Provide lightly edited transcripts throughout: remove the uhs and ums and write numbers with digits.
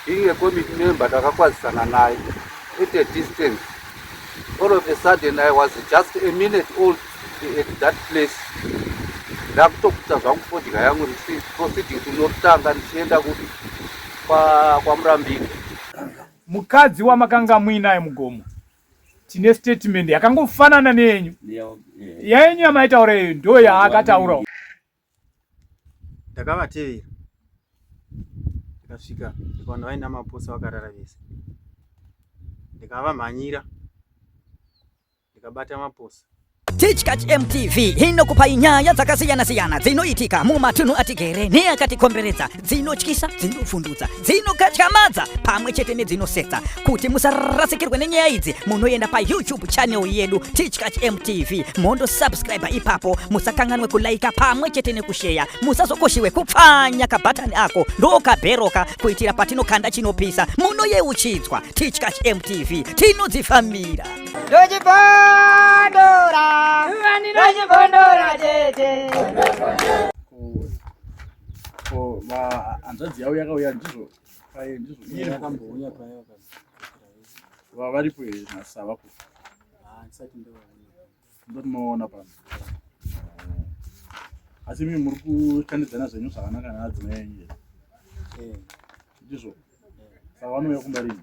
Being a committee member takakwazisana naye at a distance. All of a sudden I was just a minute old at that place. Ndakutokuta zvangu fodya yangu proceeding tinorutanga ndichienda kupi kwaMurambinda. Mukadzi wamakanga muinaye mugomo tine statement yakangofanana neyenyu yayenyu yamaitaura iyo ndo yaakataurawo. Ndakavatevera ndikasvika ndikaona vaina maposa vakarara vese ndikavamhanyira ndikabata maposa. Tichkach MTV inokupai nyaya dzakasiyana-siyana dzinoitika mumatunhu atigere neakatikomberedza, dzinotyisa, dzinofundutsa, dzinokatyamadza pamwe chete nedzinosetsa. Kuti musarasikirwe nenyaya idzi, munoenda paYouTube channel yedu Tichkach MTV mondo subscribe ipapo, musakanganwe kulaika pamwe chete nekusheya, musazokoshiwe kupfanya kabhatani ako ndokabheroka kuitira patinokanda chinopisa munoyeuchidzwa. Tichkach MTV tinodzifambira. Ndochibondora, ndochibondora tete. Ko hanzvadzi yavo yakauya ndizvo paye ndizvo Yakambouya paye vakazviitira. Varipo here nhasi havapo? Ah, ndisati ndovaona. Ndoti maona pano. Asi imi muri kushandidzana zvenyu zvakanaka naadzimai enyu here? Eh. Ndizvo. Saka vanouya kumba rini?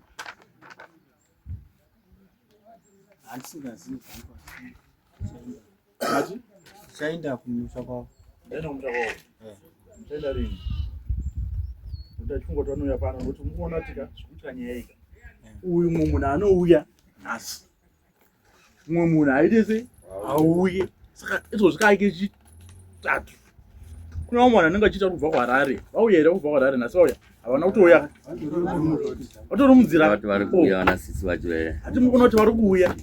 Handisingazivi zvangu asi Mati? Tichaenda kumusha kwavo. Ndaenda kumusha kwavo. Eh. Muchaenda rini? Kuti achifunga kuti vanouya pano nokuti mukuona tika zvikuitika nyaya iyi. Uyu mumwe munhu anouya nhasi. Mumwe munhu aite sei? Auye. Saka izvozvi kaike chitatu. Kuna vamwe vanhu vanenge vachiita kubva kuHarare. Vauya here kubva kuHarare nhasi vauya? Havana kutouya. Vatori munzira. Vati vari kuuya vana sisi vacho eh. Hati mukuona kuti vari kuuya.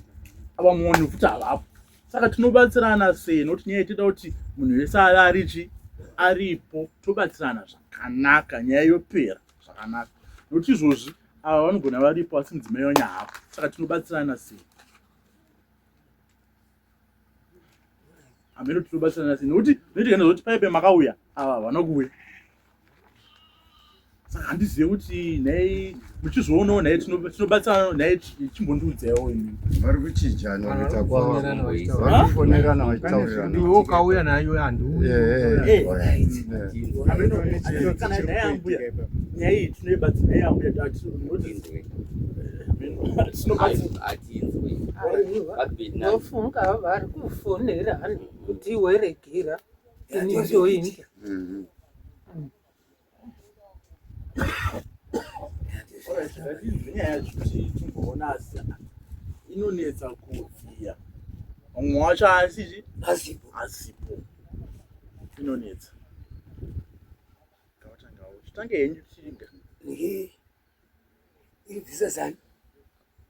Ava munhu futi havapo. Saka tinobatsirana sei nokuti nyaya itoda kuti munhu wese ave arichi aripo tobatsirana zvakanaka nyaya yopera zvakanaka nokuti izvozvi ava vanogona varipo asi mudzimai wanya hapo saka tinobatsirana sei hameno tinobatsirana sei nokuti noitika nezvoti paipe makauya ava havana kuuya saka handizive kuti nhai muchizvionawo nhai tinobatsirana nhai chimbondiudzaiwo imi vari kuchinjana kuita kwavo vari kufonerana vachitaurirana iwe ukauya nayo handiuyi kana nhai ambuya nyaya iyi tinoibatsira nhai ambuya Ndofunga vari kufonerana kuti iwe regera ini ndoinda. Nyaya yacho kuti timboona asi inonetsa kudziya mumwe wacho asiji Asipo. asipo inonetsa chitange henyu chinga Ibvisa zani.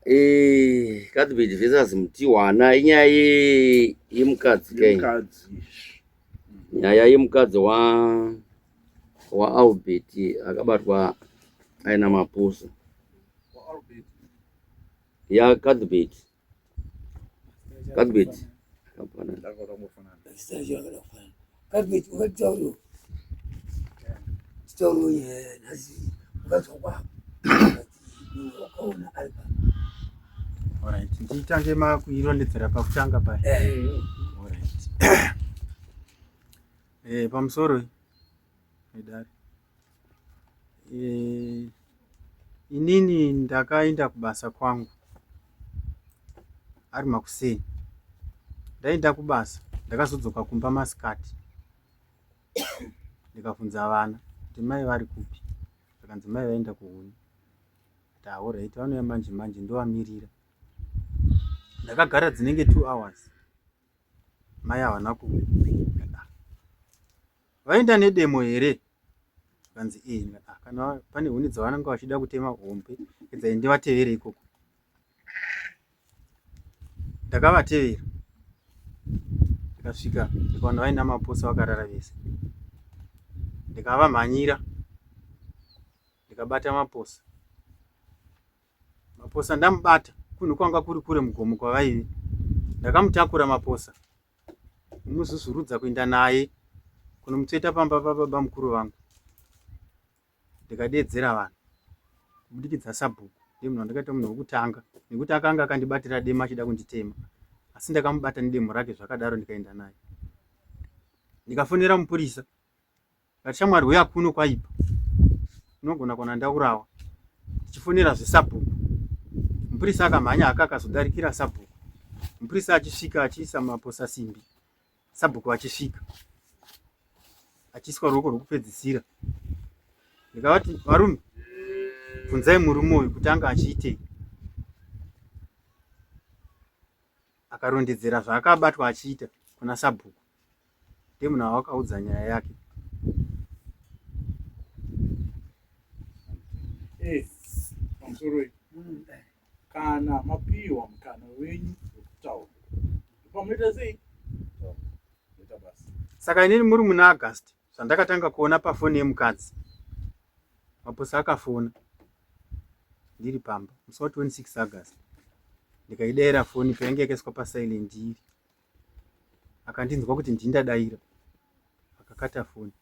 Eh, Cuthbert versus Mutiwana inyaya yemukadzi kai. Yemukadzi. Nyaya yemukadzi wa waAlbert akabatwa aina mapusa. Ya Cuthbert. Cuthbert. Akafanana. Cuthbert ungatitauriwo. Titauriwo nyaya nhasi mukadzi wako wakaona ari pa. Alright, nditange makuirondedzera pakutanga paya. Alright. Eh, pamusoro medare. Eh, inini ndakaenda kubasa kwangu ari makuseni. Ndaenda kubasa ndakazodzoka kumba masikati ndikabvunza vana kuti mai vari kupi, zvakanzi mai vaenda kuhuni. Ndikati alright vanouya manje manje ndovamirira. Ndakagara dzinenge 2 hours mai havana kuuya. Vaenda nedemo here? Zvikanzi ee ndikati ah kana pane huni dzavanenge vachida kutema hombe edzai ndivatevere ikoko. Ndakavatevera ndikasvika ndikaona vaina maposa vakarara vese ndikavamhanyira ndikabata maposa maposa ndamubata kunhu kwanga kuri kure mugomo kwavaive ndakamutakura maposa kumuzuzurudza kuenda naye kunomutsveta pamba pababa mukuru vangu ndikadeedzera vanhu. Kubudikidza sabhuku ndiye munhu wandakaita munhu wekutanga nekuti akanga akandibatira demo achida kunditema asi ndakamubata nedemo rake zvakadaro ndikaenda naye ndikafonera mupurisa ndikati shamwari huya kuno kwaipa unogona kuona ndaurawa tichifonera zvesabhuku mupurisa akamhanya hake akazodarikira sabhuku mupurisa achisvika achiisa maposa simbi sabhuku achisvika achiiswa ruoko rwekupedzisira ndikavati varume bvunzai murume uyu kuti anga achiitei akarondedzera zvaakabatwa achiita kuna sabhuku ndiye munhu awakaudza nyaya yake eh, pamusoro kana mapiwa mukana wenyu wekutaura pamunoita sei moita basa saka inini muri muna august zvandakatanga kuona pafoni yemukadzi maposa akafona ndiri pamba musi wa 26 august ndikaidaira foni painge yakaiswa pasilent iri akandinzwa kuti ndini ndadaira akakata foni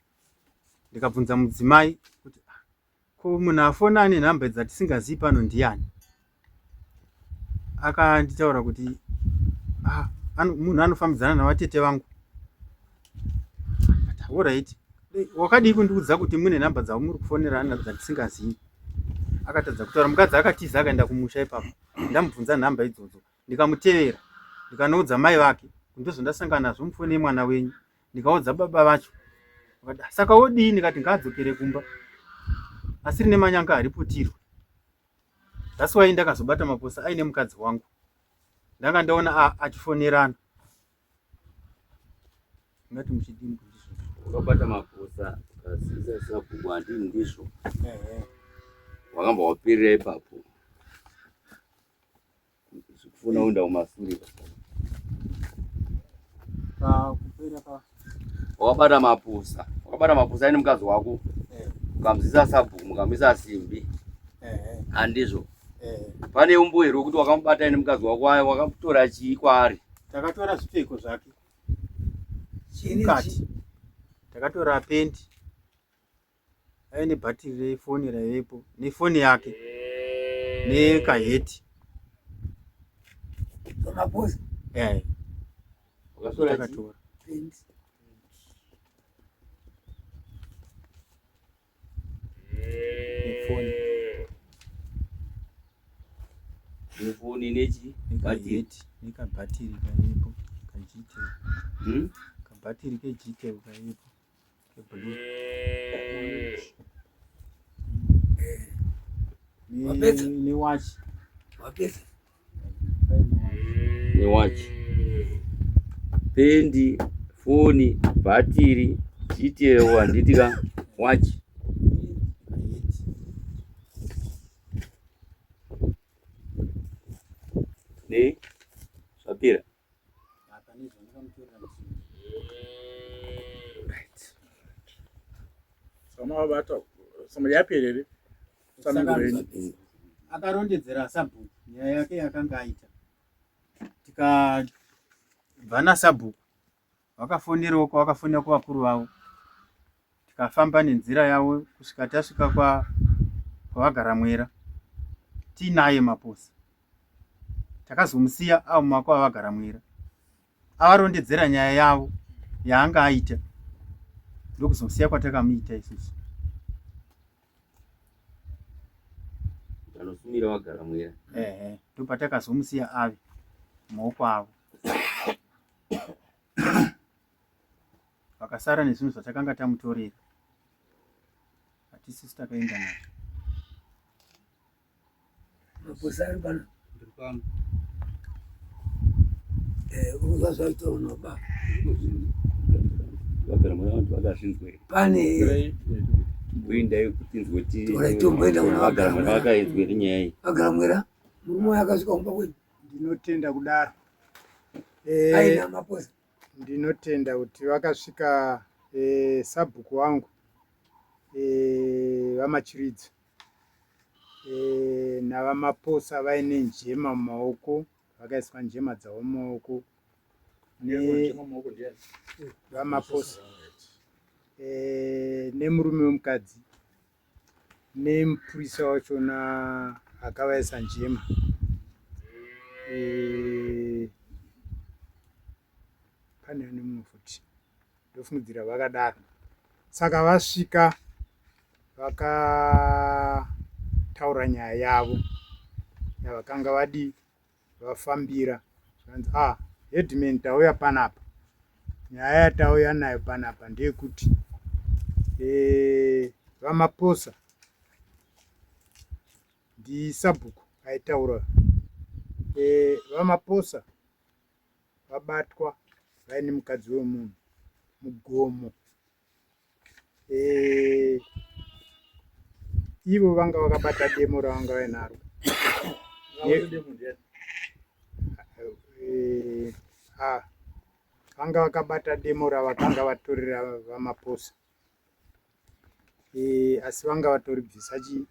ndikabvunza mudzimai kuti ah, Ko munhu afona ane nhamba dzatisingazivi pano ndiyani? Akanditaura kuti ah, ano, munhu anofambidzana navatete vangu. Alright. Wakadii kundiudza kuti mune nhamba dzavo muri kufonerana dzatisingazivi? Akatadza kutaura. Mukadzi akatiza akaenda kumusha ipapo. Ndamubvunza nhamba idzodzo. Ndikamutevera. Ndikanoudza mai vake. Ndozvandasangana nazvo mufoni yemwana wenyu. Ndikaudza baba vacho. Vakati, ah, saka wodii? Ndikati ngaadzokere kumba. Asi rine manyanga hariputirwe. That's why ndakazobata maposa aine mukadzi wangu. Ndanga ndaona achifonerana. Ngati muchidimbu ndizvo. Wakabata maposa ukazivisa sabhuku handini ndizvo. Wakamba wapirira ipapo. Kufuna uenda kumasure. Wakabata mapusa. Wakabata mapusa aine mukadzi wako. Eh. Ukamuzisa sabhuku mukamisa simbi. Eh. Handizvo. Eh. Pane umbo here wekuti wakamubata aine mukadzi wako aya wakamutora chii kwaari? Takatora zvipfeko zvake. Mukati. Takatora pendi. Aine bhatiri refoni raivepo nefoni yake nekaheti. Maposa. Eh. Wakatora Takatora. Nefoni. Nefoni nechi? Bhatiri. Nekaheti. Nekabhatiri kaivepo. Kagtel. Hmm? Kabhatiri keGtel kaivepo. Wapedza? Newachi. Wapedza? Newachi. Pendi, foni, bhatiri, GTL handiti ka wachi. Ne zvapera. Akarondedzera sabhuku nyaya yake yakanga aita, tikabva nasabhuku vakafonerawo kwavakafonera kuvakuru vavo, tikafamba nenzira yavo kusvika tasvika kwa kwavagaramwera tiinaye Maposa. Takazomusiya ava mumako avagaramwera avarondedzera nyaya yavo yaanga aita ndokuzomusiya kwatakamuita isusu. Anosumira vagaramwera. Ehe, ndopatakazomusiya ave mumaoko avo. Vakasara nezvinhu zvatakanga tamutorera, hatisisi takaenda nazvo. Maposa ari pano. Ndiri pano. Eh, unozwa zvaita unoba. Vagara mwana vantu vakazvinzwa here? Pane Kuendai kutinzwe ti. Torai tomboenda kuna vagara mwana vakainzwa here nyaya iyi? Vagara mwera. Murume uyu akasvika kumba kwedu. Ndinotenda kudaro. Eh, Aina maposa. Ndinotenda kuti vakasvika eh, sabhuku wangu eh, vaMachiridza eh, naVaMaposa vaine njema mumaoko, vakaiswa njema dzavo mumaoko vaMaposa eh, nemurume wemukadzi. Nemupurisa wachona akavaisa njema e, pane ane mumwe futi ndofungidzira vakadaro. Saka vasvika vakataura nyaya yavo yavakanga vadii vafambira zvikanzi ah headman tauya panapa nyaya yatauya nayo panapa ndeyekuti eh, vamaposa ndisabhuku aitaura eh, vamaposa vabatwa vaine mukadzi wemunhu mugomo Eh, ivo vanga vakabata demo ravanga vainaro eh, ah, vanga vakabata demo ravakanga vatorera vamaposa eh, asi vanga vatoribvisa chii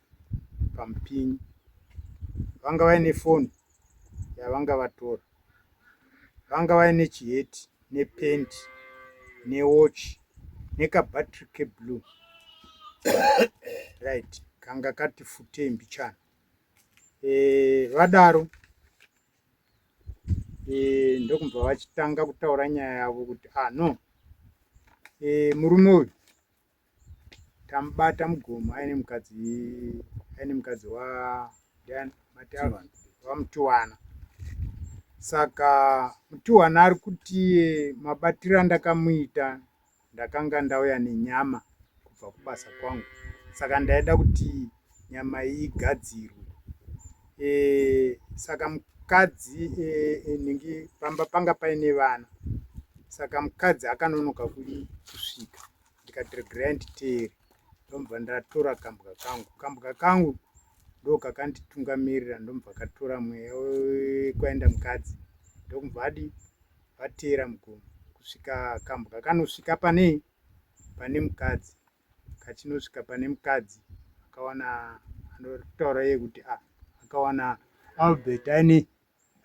pamupinyi vanga vaine foni yavanga vatora vanga vaine chiheti nepenti newatch nekabattery keblue right kanga kati futei mbichana e, vadaro e, ndokubva vachitanga kutaura nyaya yavo kuti ah no e, murume uyu Tamubata mugomo aine mukadzi aine mukadzi wa ndiani mati waMutiwana. Saka Mutiwana ari kuti mabatiro andakamuita ndakanga ndauya nenyama kubva kubasa kwangu saka ndaida kuti nyama iyi igadzirwe. E, saka mukadzi e, e, nhingi pamba panga paine vana saka mukadzi akanonoka kusvika ndikati regerai nditeere ndomubva ndatora kambwa kangu kambwa kangu ndokakanditungamirira ndomubva katora mweya wekwaenda mukadzi ndokumubva adi vateera mugomo kusvika kambwa kanosvika panei pane mukadzi kachinosvika pane mukadzi akawana anotaura iye kuti ah, akawana Albert aine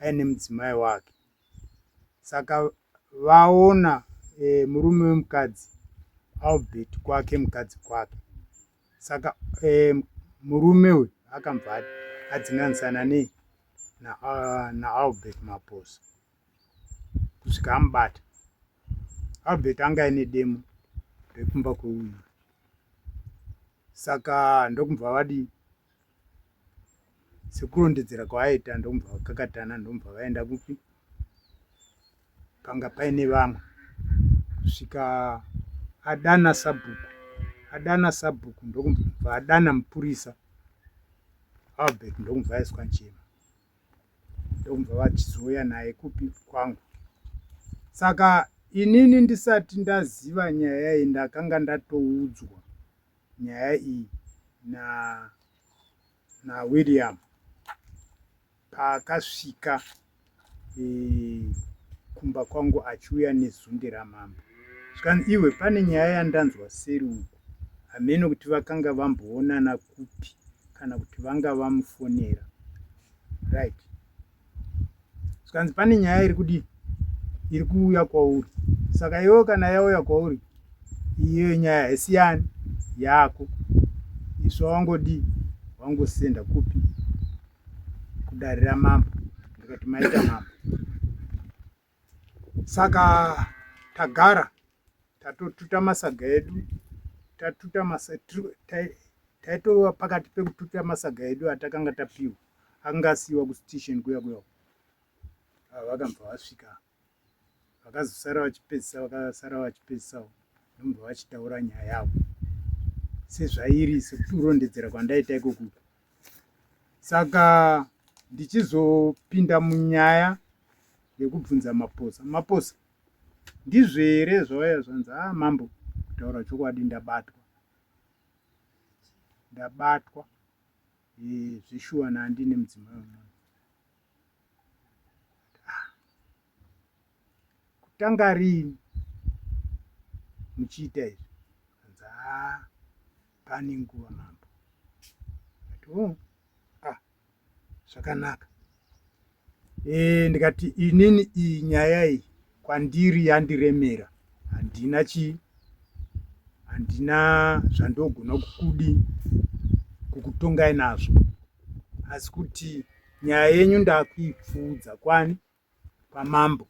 aine mudzimai wake saka vaona e, murume wemukadzi Albert kwake mukadzi kwake saka e, murume uyu akambva adzinganisana nei naAlbert na Maposa kusvika amubata. Albert anga aine demo rekumba kweuyu saka ndokubva vadii sekurondedzera kwaaita ndokubva vakakatana ndokubva vaenda kupi panga paine vamwe kusvika adana sabhuku adana sabhuku ndokubva adana mupurisa Albert ndokubva aiswa njema ndokubva vachizouya naye kupi kwangu saka inini ndisati ndaziva nyaya iyi ndakanga ndatoudzwa nyaya iyi na naWilliam paakasvika e, kumba kwangu achiuya nezunde ramambo zvikanzi iwe pane nyaya yandanzwa seri uku hameno kuti vakanga vamboonana kupi kana kuti vanga vamufonera right zvikanzi pane nyaya iri kudii iri kuuya kwauri saka iwe kana yauya kwauri iyoyo nyaya haisi yani yako iswa wangodii wangosenda kupi kudare ramambo ndikati maita mambo saka tagara tatotuta masaga edu tatuta taitova pakati pekututa masaga edu atakanga tapiwa akanga asiiwa kustation kuya kuya vakambva vasvika vakazosara vachipedzisa vakasara vachipedzisawo ndomubva vachitaura nyaya yavo sezvairi sekurondedzera kwandaita ikoku saka ndichizopinda munyaya yekubvunza maposa maposa ndizvo here zvauya zvanzi ah mambo kutaura chokwadi ndabatwa ndabatwa eh, zveshuwa nandine mudzimai wemunhu ah. Kutanga riini muchiita izvi? Hanzi haa pane nguva mambo. Ndikati oh, ah zvakanaka. E, ndikati inini iyi nyaya iyi kwandiri yandiremera handina chii handina zvandogona kukudi kukutongai nazvo asi kuti nyaya yenyu ndakuipfuudza kwani kwamambo.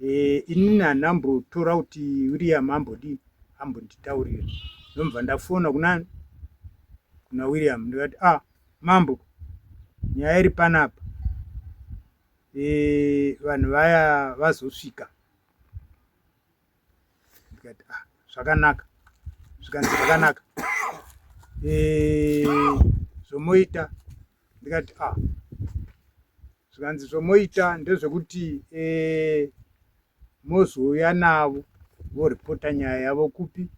E, inini handambotora kuti William ambodii ambonditaurira ndomubva ndafona kunani kuna William ndikati ah mambo nyaya iri panapa e, vanhu vaya vazosvika ndikati ah zvakanaka zvikanzi zvakanaka e, zvomoita ndikati ah zvikanzi zvomoita ndezvekuti e, mozouya navo voripota nyaya yavo kupi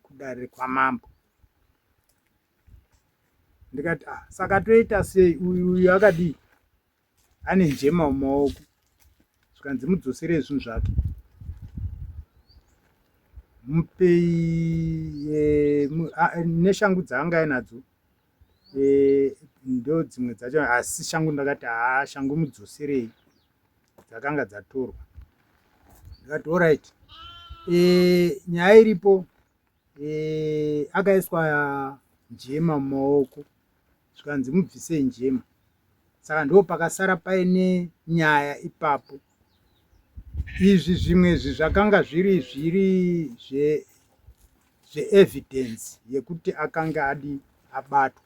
kudare kwamambo ndikati ah saka toita sei uyu uyu akadii ane njema mumaoko zvikanzi mudzoserei zvinhu zvake mupei eh, neshangu dzaanga ainadzo eh, ndo dzimwe dzacho asi shangu ndakati haa shangu mudzoserei dzakanga dzatorwa ndikati orit eh, nyaya iripo e, akaiswa njema mumaoko zvikanzi mubvisei njema saka ndo pakasara paine nyaya ipapo izvi zvimwe izvi zvakanga zviri zviri zve zveevidence yekuti akanga adi abatwa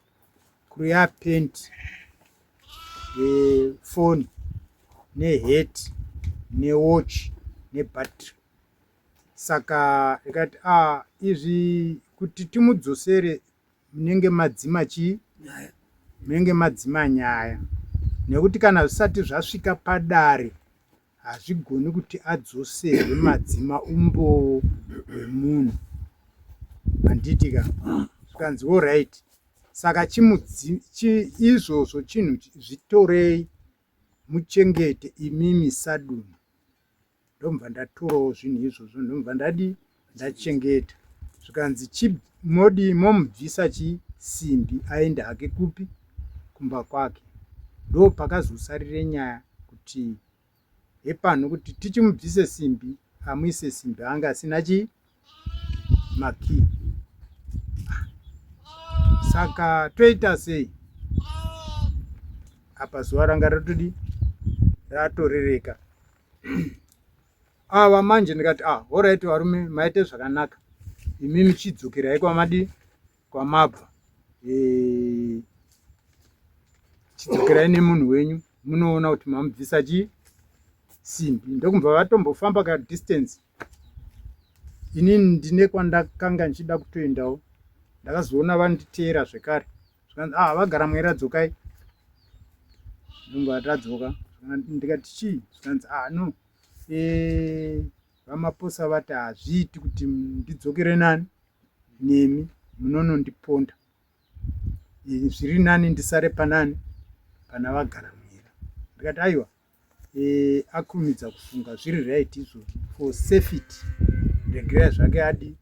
kureya penti yefoni neheti newatch nebattery Saka ndikati ah izvi kuti timudzosere munenge madzima chii? Munenge madzima nyaya nekuti kana zvisati zvasvika padare hazvigoni kuti adzoserwe madzima umbowo hwemunhu handiti ka zvikanzi orit saka chimudzi chi, izvozvo chinhu zvitorei muchengete imimi sadunhu Ndomva ndatorawo zvinhu izvozvo ndomva ndadii ndachengeta zvikanzi chi modii momubvisa chi simbi aende hake kupi kumba kwake ndopakazosarire nyaya kuti hepano kuti tichimubvise simbi amuise simbi anga asina chi makii saka toita sei apa zuva ranga ratodii ratorereka ava manje ndikati ah horaiti varume maite zvakanaka imimi chidzokerai kwamadii kwamabva e, chidzokerai nemunhu wenyu munoona kuti mamubvisa chii simbi ndokumva vatombofamba ka distance inini ndine kwandakanga ndichida kutoendawo ndakazoona vanditeera zvekare zvikanzi ah vagara mwera dzokai ndobva tadzoka ndikati chii zvikanzi ah no eh, vamaposa vati hazviiti kuti ndidzokere nani nemi munonondiponda zviri nani ndisare panani pana vagara mwera ndikati aiwa e, akurumidza kufunga zviri right izvozvo for safety regerai zvake adi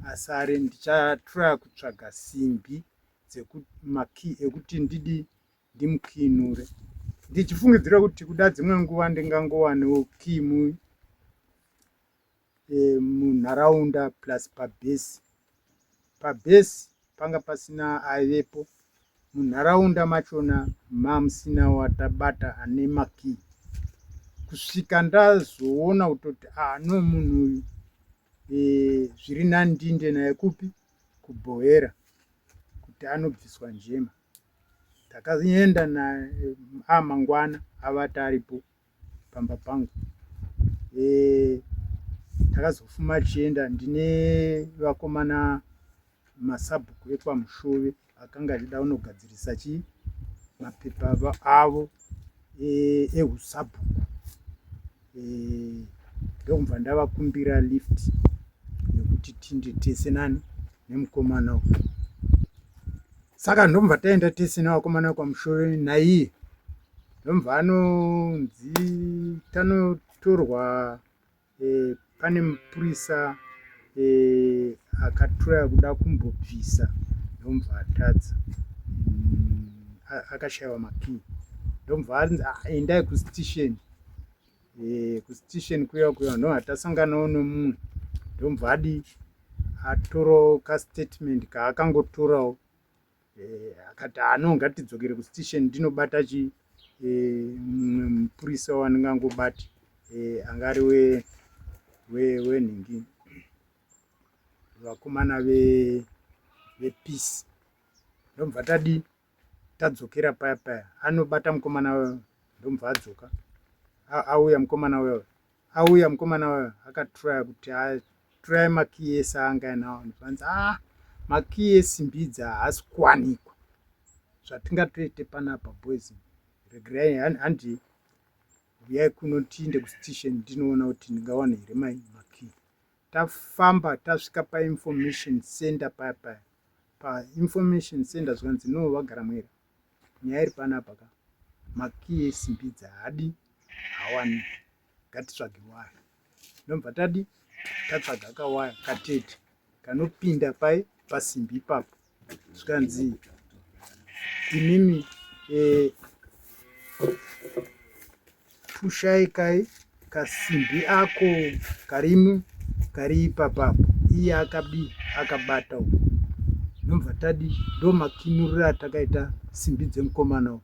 asare ndichatraya kutsvaga simbi dzekumakey ekuti ndidi ndimukiinure ndichifungidzira kuti kuda dzimwe nguva ndingangowanewo key mu e, munharaunda plus pabhesi pabhesi panga pasina aivepo munharaunda machona mamusina watabata ane makii kusvika ndazoona kutoti ah no munhu uyu e, zviri nani ndiinde naye kupi kubhohera kuti anobviswa njema Takaenda naye amangwana avata aripo pamba pangu e, takazofuma tichienda ndine vakomana masabhuku ekwaMushove akanga achida kunogadzirisa chii mapepa avo ehusabhuku e, ndokubva ndavakumbira lift yekuti tinde tese nani nemukomana uyu saka ndomva taenda tese nevakomana vekwamushove naiye ndomva anonzi tanotorwa e, pane mupurisa e, akatraya kuda kumbobvisa ndomva atadza mm, akashaiwa makii ndomva anzi ah, endai kustation e, kustation kuya kuya ndobva tasanganawo nemumwe ndomva adii atorawo kastatement kaakangotorawo eh, akati ano ngatidzokere kustation ndinobata chi eh, mumwe mupurisa wandingangobati eh, anga ari wenhingi vakomana vepeace ndobva tadii tadzokera paya paya anobata mukomana uyo ndomubva adzoka auya mukomana uyo auya mukomana uyo akatraya kuti atraya makiyi ese aanga ainawo ndipanzi a ah, makiyi esimbi idzi haasi kuwanikwa zvatingatoite panapa boys regerai handi uyai kuno tiinde kustation ndinoona kuti ndingawana here mai makiyi tafamba tasvika painformation center paya paya painformation center zvikanzi no vagara mwera nyaya iri panapa ka makiyi esimbi idzi haadi hawaniki ngatitsvage waya ndobva tadi tatsvaga kawaya katete kanopinda pai pasimbi ipapo zvikanzi imimi eh, Pushai kai kasimbi ako karimu kari ipapapo iye akadii akabata uko ndobva tadii ndomakinurira atakaita simbi dzemukomana uyu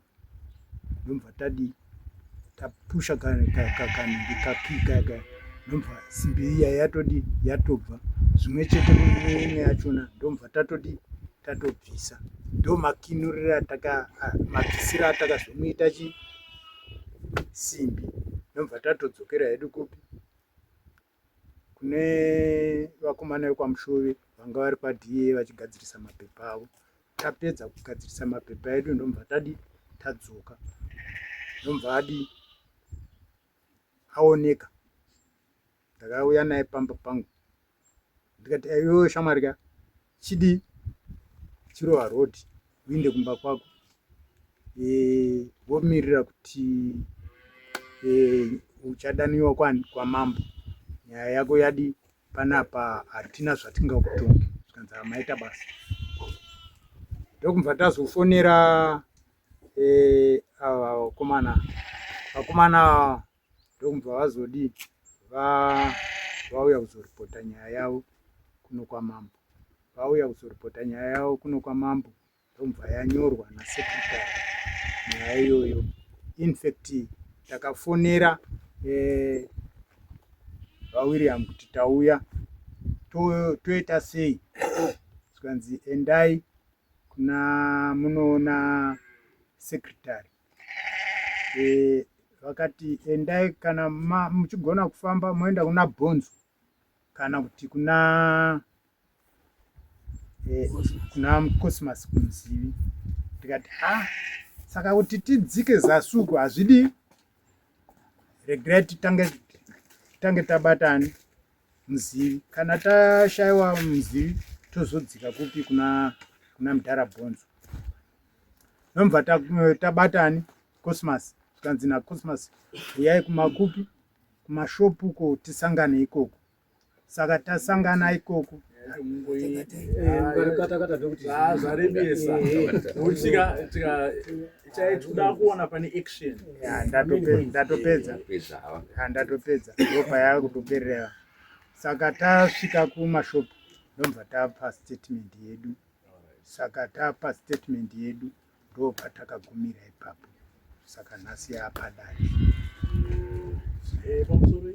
ndobva tadii tapusha kanenge kakika kaya ndobva simbi iya yatodii yatobva zvimwe chete imwe yachona ndobva tatodii tatobvisa ndomakinurira ataka mabvisiro atakazomuita chii simbi ndobva tatodzokera hedu kupi kune vakomana vekwamushuvi vanga vari kwaDA vachigadzirisa mapepa avo tapedza kugadzirisa mapepa edu ndobva tadi tadzoka ndobva adi aoneka ndakauya naye pamba pangu ndikati iwewe shamwari ka chidii chirova road uinde kumba kwako e, womirira kuti e, uchadaniwa kwani kwamambo nyaya yako yadi panapa hatina zvatingakutonge zvikanzi amaita basa ndokubva tazofonera e, ava vakomana vakomana ndokubva vazodii vauya kuzoripota nyaya yavo kuno kwamambo vauya kuzoripota nyaya yavo kuno kwamambo ndokubva yanyorwa nasecretary nyaya iyoyo infact takafonera eh, vawilliam kuti tauya toita sei zvikanzi endai kuna munoona secretary eh, vakati endai kana muchigona kufamba moenda kuna bhonzo kana kuti kuna eh, kuna cosmas kumuzivi ndikati ah saka kuti tidzike zasi uku hazvidi regerai titange titange tabatani muzivi kana tashaiwa muzivi tozodzika kupi kuna kuna mudhara bhonzo ndomva tabatani cosmas zvikanzi nacosmas uyai kumakupi kumashopu uko tisangane ikoko saka tasangana ikoko zvarebesa chaitoda kuona pane action ndatopedza ndatopedza ndopayava kutoperera saka tasvika kumashopu ndomva tapa statement yedu saka tapa statement yedu ndopatakagumira ipapo saka nhasi yapadare eh, pamusoro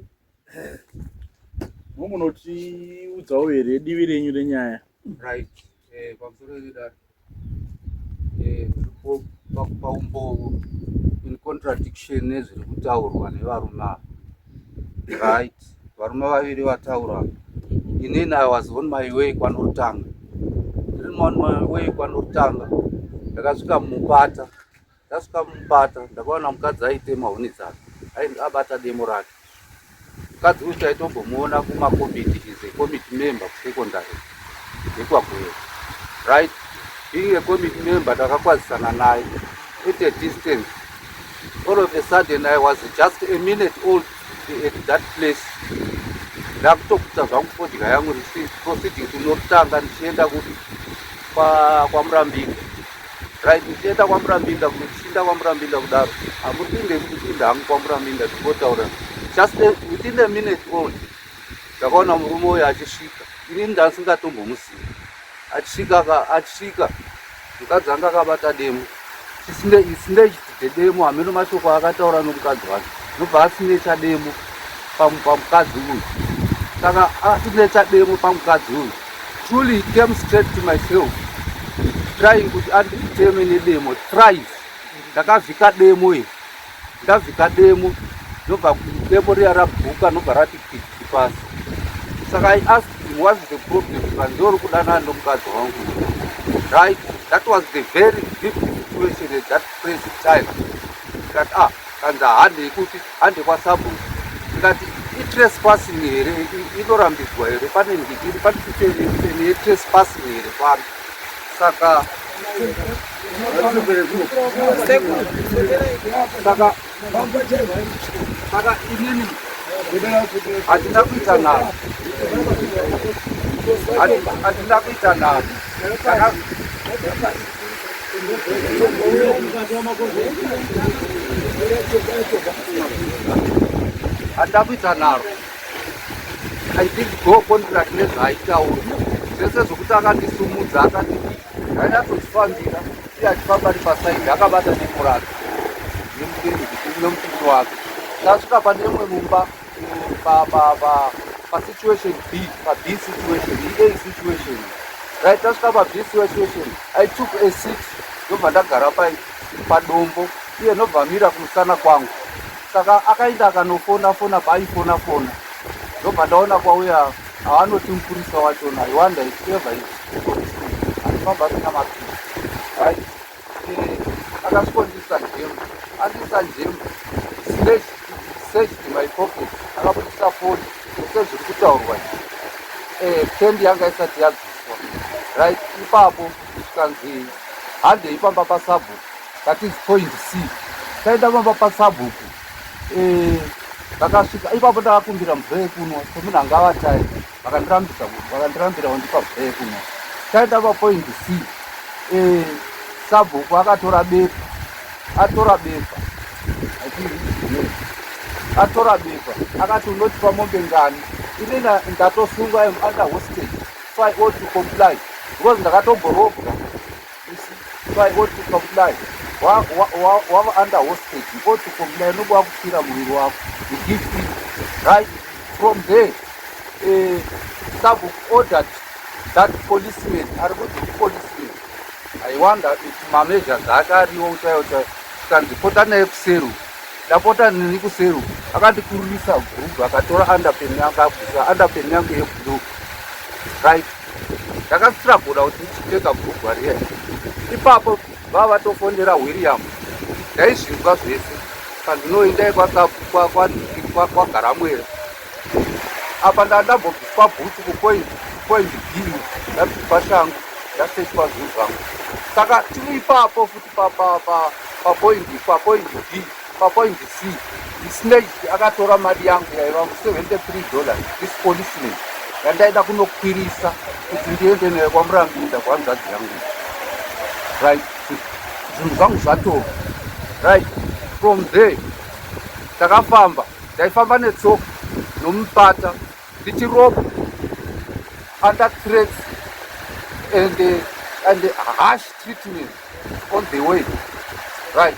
munotiudzawo here divi renyu renyaya right eh, pamusoro yedare eh, paumbovo in contradiction nezviri kutaurwa nevarume ava right varume vaviri vataura inini i was on my way kwanorutanga ndiri on my way kwanorutanga ndakasvika mumupata ndasvika mumupata ndakaona mukadzi aitema huni dzake abata demo rake mukadzi uyu taitombomuona kumakomiti is a committee member kusecondary yekwaGweru right being a committee member takakwazisana naye at a distance all of a sudden i was just a minute old at that place ndakutokuta zvangu fodya yangu proceeding tinotanga ndichienda kupi kwamurambinda right ndichienda kwamurambinda ndichienda kwamurambinda kudaro hamuri kuinde kuinda hangu kwamurambinda ndikotaura just within a minute old ndakaona murume uyo achisvika Inini ndasingatombomuzivi. Achisvika achisvika mukadzi anga akabata demo. Chisine demo hameno mashoko akataura nomukadzi wake. Nobva asinecha demo pamukadzi uyu. Saka asinecha demo pamukadzi uyu. Truly he came straight to myself trying kuti anditeme nedemo thrice. Ndakavhika demo iri. Ndavhika demo ndobva demo riya rabhuka ndobva rati kwiti pasi. Saka I asked him what's the problem zvikanzi ndori kudanana nomukadzi wangu. Right, that was the very deep situation at that present time. Ndikati ah, kanzi handei kuti hande kwasabhuku. Ndikati itrespassing here inorambidzwa here pane ngigiri pane situation yetrespassing here pano. Saka saka saka inini handina kuita nharo handina kuita nharo handina kuita nharo I didn't go contract nezvaaitaura zvese zvokuti akandisumudza akandidii ndainyatsodzifambira iye achifamba ari pasaidi akabata demo rake nemupini wake tasvika pane imwe mumba pasituation b pab situation ea situation right tasvika pab situation i took a seat ndobva ndagara padombo iye ndobva amira kumusana kwangu Saka akaenda akanofona fona paaifona fona ndobva ndaona kwauya avanoti mupurisa wachona I wonder if ever is anofamba asina mapurisa right eh, akasvikondisa njemu andisa njemu searched my pocket akabudisa foni sezviri kutaurwa eh, tendi yanga isati yabviswa right ipapo zvikanzi handei pamba pasabhuku that is point c taenda pamba pasabhuku eh, vakasvika ipapo ndakakumbira mvura yekunwa semunhu anga avataya vakandirambisa vakandirambira vandipa mvura yekunwa taenda papoint c eh, sabhuku akatora bepa atora bepa atora bepa akati unotipa mombe ngani inini ndatosungwa im under hostage so i ought to comply because ndakatomborobwa So I ought to comply. Wava under hostage, you ought to comply. Unoba wakupira muviri wako. You give in. Right? From there, eh, Sabuk ordered that policeman, ari kuti policeman. I wonder if mameasures ake ariwo chaiwo chaiwo. Tikanzi pota naye kuseru. Ndapota nini kuseru. Akandikururisa bhurugwa akatora underpen yangu akabvisa underpen yangu yeblue. Right? Ndakastrugura kuti ndichipfeka bhurugwa riya ipapo vava vatofonera William ndaizvinzwa zvese pandinoendai kwagaramwera apa ndandambobviswa bhutsu kupoint kupoint b ndabviswa shangu ndasechwa zvinhu zvangu saka tiri ipapo futi papoint papoint b papoint c Snake akatora mari yangu yaiva 73 dollars this policeman yandaida kunokwirisa kuti ndiende nayo kwamurambinda kwanzvadzi yangu right zvinhu zvangu zvatorwa right from there takafamba ndaifamba netsoka nomupata ndichiropa under threats and, and harsh treatment on the way right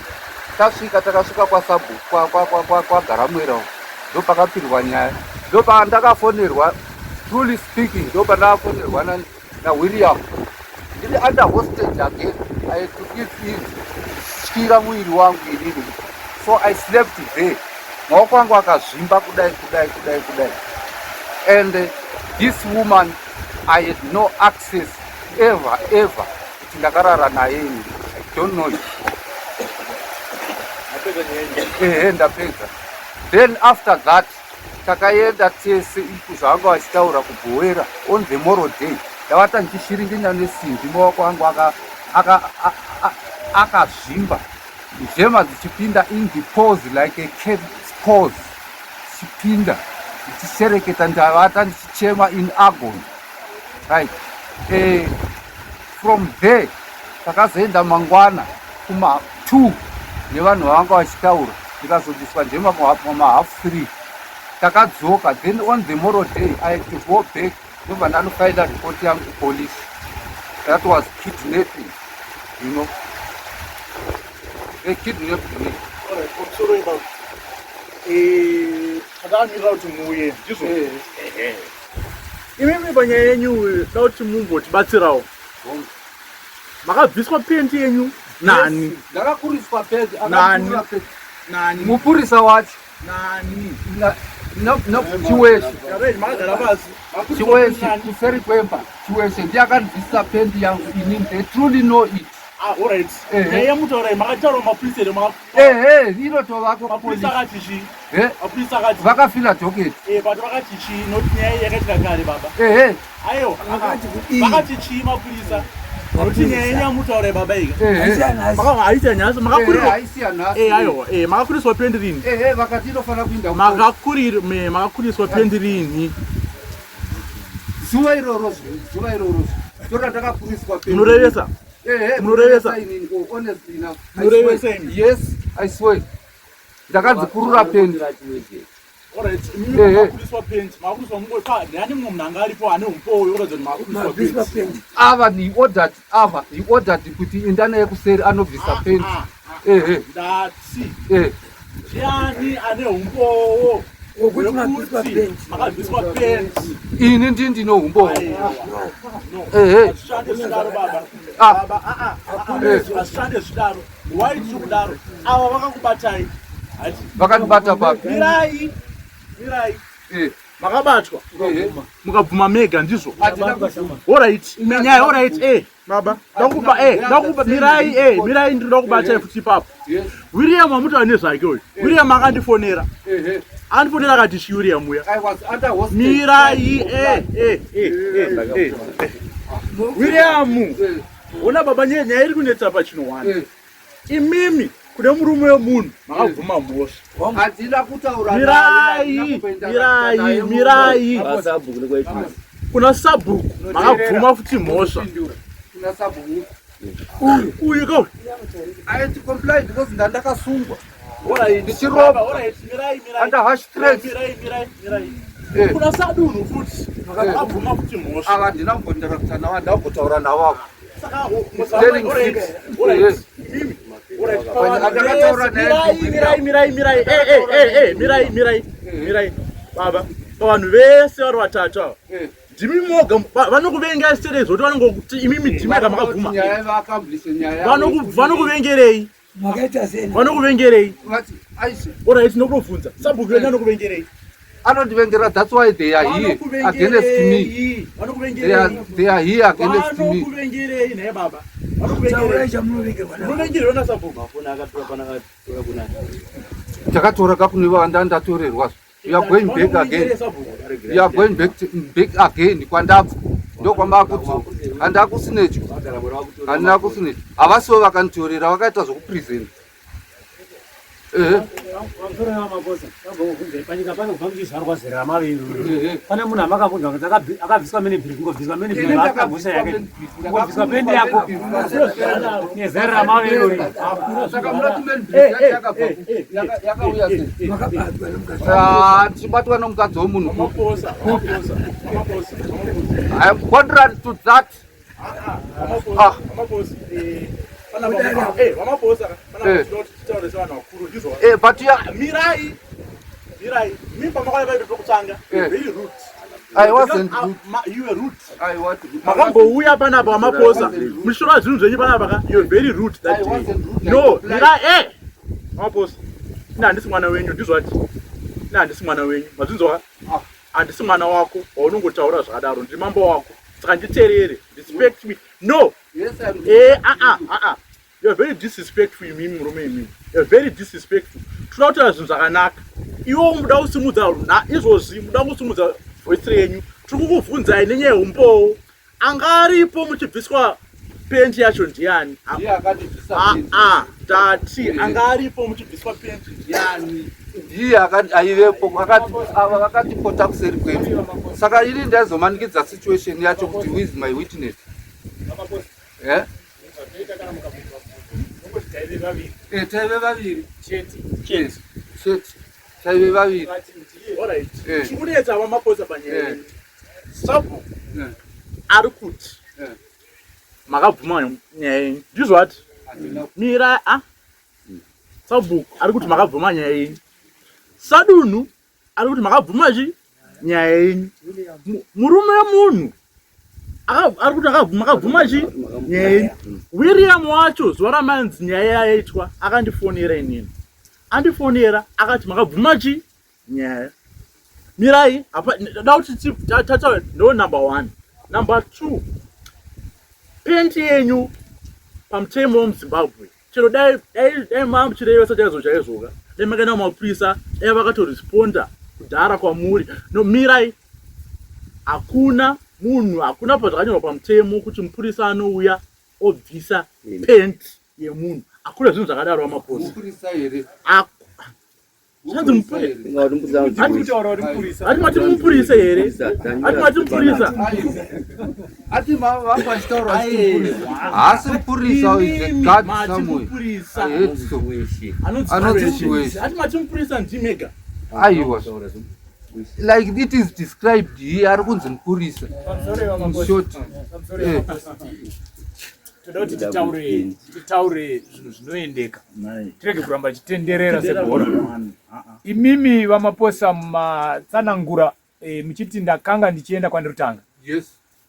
tasvika takasvika kwasabhuku kwagaramwera kwa, kwa, kwa ndopakapirwa nyaya ndopandakafonerwa truly speaking ndopandakafonerwa nawilliam ndiri under hostage again i had to give in tyira muviri wangu inini so i slept there maoko angu akazvimba kudai kudai kudai kudai and this woman i had no access ever ever kuti ndakarara naye ini i don't know it ehe ndapedza then after that takaenda tese iku zvavanga vachitaura kubhowera on the moral day ndavata ndichishiringinya nesimbi maoko angu akazvimba njema dzichipinda in the pose like a cat pose dzichipinda ndichishereketa ndavata ndichichema in agony right eh, from there takazoenda mangwana kuma 2 nevanhu vavanga vachitaura ndikazobviswa njema kuma half 3 takadzoka then on the moral day i had to go back Ndobva ndanofaila report yangu kupolice. That was kidnapping, you know. They kidnapped me. Alright, pamusoro ipapo. Eh, takamirira kuti muuye, ndizvo? Eh. Ehe. Imimi panyaya yenyu da kuti mumbotibatsirawo. Makabviswa penti yenyu nani? Yes, ndakakuriswa penti, Nani? akakurura penti. Nani? Mupurisa wacho. Nani? Na, no, no, Chiweshe. Garai makagara pasi. Chiweshe kuseri kwemba. Chiweshe ndiye akandibvisa pendi yangu inini. They truly know it. Ah, all right. Ehe. Nyaya yamutaura iyi makataura mapurisa here maka Ehe, inotovako mapurisa kupolice. akati chii? Eh, Mapurisa akati vakafila docket. eh but vakati chii? Not nyaya iyi yakaitika kare baba. Ehe, Aiwa. Vakati kudii? Vakati chii mapurisa? Nokuti nyaya yenyu yamutaura iyi baba ika. ehe. Haisi yanhasi. Maka haisi yanhasi Ehe, makakurirwa. haisi yanhasi. Eh aiwa. Eh makakuriswa pendi rini? Ehe, vakati inofanira kuinda kupolice. Makakurir me makakuriswa pendi rini? Zuva iroro zve, zuva iroro zve. Ndora ndakakuriswa pendi. Munorevesa? Ehe, Munorevesa? inini, oh, honestly enough. I Munorevesa swear. imi? Yes, I swear. Ndakanzi kurura pendi. Alright, imimi Ehe. makakuriswa pendi. Makakuriswa mungo pa ndani mumwe munhu anga aripo ane umbowo wekuratidza kuti makakuriswa Mabviswa pendi. pendi. Ava he ordered, ava he ordered kuti enda naye kuseri anobvisa pendi. Ah, Ehe, Ndati eh. ndiani ane umbowo Wokuti mabviswa pendi. makabviswa pendi. Ini ndini ndine umbowo. Aiwa. No. Ehe. Hazvishande zvidaro baba. Ah. Baba, ah, ah, ah, Eh. hazvishande zvidaro. Why tiri kudaro? Ava vakakubatai. Hati. Vakandibata papi? Mirai. Mirai. Eh, Makabatwa. ehe. Mukabvuma mega ndizvo. Handina kubvuma. Alright. Nyaya alright eh baba. Ndakuba eh ndakuba mirai eh mirai ndinoda kubatai futi ipapo. Yes. William amutaura nezvake uyu. William akandifonera. Ehe. Andifonera akati shi William uya. I was under hostage. Mirai eh eh eh eh. eh. William. Eh, Ona baba nyaya nyaya iri kunetsa pachino eh. Imimi kune murume wemunhu makabvuma mhosva. Handina kutaura naye, Mirai, handina kupinda mirai, naye mirai. Vasabhuku nekwaitwa. Kuna sabhuku makabvuma futi mhosva. Kuna sabhuku. Uyu ko. I had to comply because ndandakasungwa. Alright. Ndichirova. Baba, alright, mirai, mirai. Under harsh threats. Mirai, mirai, mirai. Eh. Kuna sadunhu futi makabvuma futi mhosva. Ava handina kumbondirakita navo, handina kumbotaura navo ava. Saka Telling alright, six. alright. Yes. Imimi. Alright. Ndakataura naye Mirai, mirai, mirai, mirai. Eh, eh, eh, eh, mirai, mirai. Mirai. Baba, pavanhu vese vari vatatu ava. Eh. Ndimi moga vanokuvengai serei zvoti vanongokuti imimi ndimi ega makabvuma. Nyaya vaakamblise nyaya yavo. Vanokuvengerei? Makaita sei? Vanokuvengerei? Vati, aisi, Alright, ndinokubvunza. Sabhuku yenyu anokuvengerei? anondivengera that's why they are here against me. Vanokuvengerei? They are, they are here against me. Vanokuvengerei naye baba. Taurai Vanokuvengerei. chamunovengerwa navo. Munovengerwa nasabhuku. Mafoni akatora pana akatora kunani. Ndakatora kakune vanda ndatorerwa. You are going back again. Sabhuku. You are going back, to, back again kwandabva. Ndokwamakudzo. Handina kusinecho. Handina kusinecho. Havasivo vakanditorera vakaita zvekupresent. Ehe. Pamusoro wamaposa vambokubvunzai panyika pano kubva muchizvarwa zera ramaviri Ehe. pane munhu amakabvunzwa kuti akabviswa mene bhiri kungobviswa mene bhiri Ini akabvisa yake ndakabviswa kungobviswa pendi yako nezera ramaviri uri Saka munoti man bridge yacho yakabva ku- yakauya sei? Makabatwa nomukadzi. Ah, tichibatwa nomukadzi womunhu kupi? Maposa, maposa, maposa, maposa. I am contrary to that. Ah. Maposa, eh, pana eh, vamaposa, pana Eh. tinoti titaure sevanhu vakuru ndizvo. Eh, but you are, Mirai, mirai. Mimi pamakauya paito pekutanga, you were very rude. I wasn't Because, rude. you were rude. I was Makambouya panapa vamaposa muchitora zvinhu zvenyu panapa ka you were very rude that I day. wasn't rude. I No, complied. mirai eh. Vamaposa. Ina handisi mwana wenyu ndizvo ati. Ina handisi mwana wenyu. Mazvinzwa ka? Ah. Handisi mwana wako waunongotaura zvakadaro. Ndiri mambo wako. Saka nditerere. Respect me. No. Yes, I'm Eh, ah ah ah ah. You are very disrespectful imimi murume imimi. You are very disrespectful. Toda kutaura zvinhu zvakanaka. Iwo muda kusimudza izvozvi muda kusimudza voice renyu. Tiri kukubvunzai nenyaya yeumbowo. Anga aripo muchibviswa pendi yacho ndiani? Ndiye akandibvisa Ah pendi. ah, ndati anga aripo muchibviswa pendi ndiani? Ndiye aivepo akati ava vakatipota kuseri kwedu. Saka ini ndaizomanikidza situation yacho kuti who is my witness. Eh? Eh, taive vaviri. Chete. Chete. Chete. Taive vaviri. Alright. Eh. Chikunetsa vamaposa panyaya Eh. yenyu. Sabhuku Ari kuti makabvuma nyaya yenyu. Ndizvo ati? Mira a. Sabhuku ari kuti makabvuma nyaya yenyu. Sadunhu ari kuti makabvuma chi nyaya yenyu. Murume wemunhu ari kuti makabvuma chi nyaya yenyu. William wacho zuva ramanzi nyaya yaitwa akandifonera inini. Andifonera akati makabvuma chi nyaya. Mirai apa da kuti tataura ndo number 1. Number 2. Penti yenyu pamutemo wemuZimbabwe chero dai dai dai mamuchirevesa chaizvo chaizvoka dai makaenda kumapurisa dai vakatoresponda kudhara kwamuri no mirai hakuna munhu hakuna pazvakanyorwa pamutemo kuti mupurisa anouya obvisa pent yemunhu hakuna zvinhu zvakadaro vamaposa mupurisa here Zvanzi mupurisa. Ati mati mupurisa here? Ati mati mupurisa. Ati vanga vachitaura vachiti mupurisa. Haasi mupurisa is a guard somewhere. Mupurisa. I heard so. Anonzi Chiweshe. Ati mati mupurisa ndimega. Aiwa. Like it is described here ari kunzi mupurisa. In short. Eh. Toda kuti titaure titaure zvinhu zvinoendeka tirege kuramba tichitenderera sebhora. Imimi vaMaposa matsanangura e, muchiti ndakanga ndichienda kwandirutanga Yes.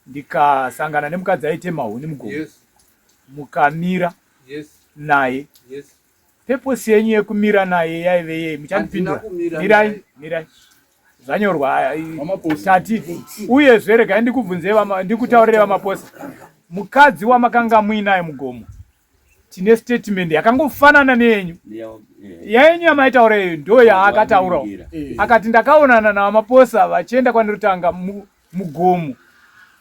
ndikasangana nemukadzi aitema huni mugomo Yes. mukamira Yes. naye Yes. Purpose yenyu yekumira naye yaive yei? Muchandipindura. Handina kumira Mirai, naye. mirai. Zvanyorwa tati uyezve regai ndikubvunzei ndikutaurire vaMaposa. Mukadzi wamakanga muinaye mugomo tine statement yakangofanana neyenyu. Yayenyu yamaitaura iyo ndo yaakataurawo. Akati ndakaonana naVaMaposa vachienda kwandirutanga mugomo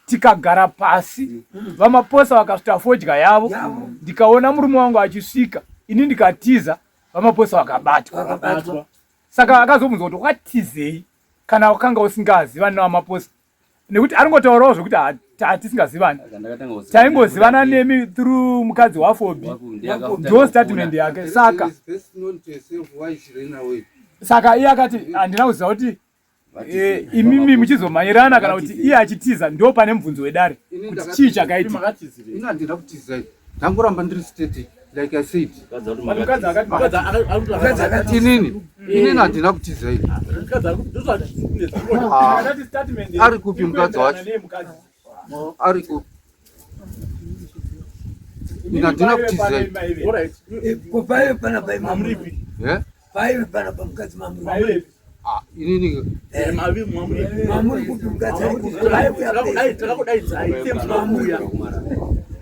tikagara pasi VaMaposa vakasvita fodya yavo ndikaona murume wangu achisvika ini ndikatiza VaMaposa vakabatwa. Saka akazobvunzwa kuti wakatizei kana wakanga usingazivani naVaMaposa nekuti aringotaurawo zvekuti hatisingazivani taingozivana nemi through mukadzi waFobi ndo statement yake. Saka saka iye akati handina kuziva kuti Eh, imimi muchizomhanyirana kana kuti iye achitiza ndo pane mubvunzo wedare kuti chii chakaitika. Ini handina kutiza, ndangoramba ndiri steady like I said. Inini inini handina kutiza ini. Ah, ari kupi mukadzi wacho? Ari kupi? Ini handina kutiza ini. Paive pana pai mamuripi? Eh? Paive pana pamukadzi mamuripi? Ah, inini mamuri kupi mukadzi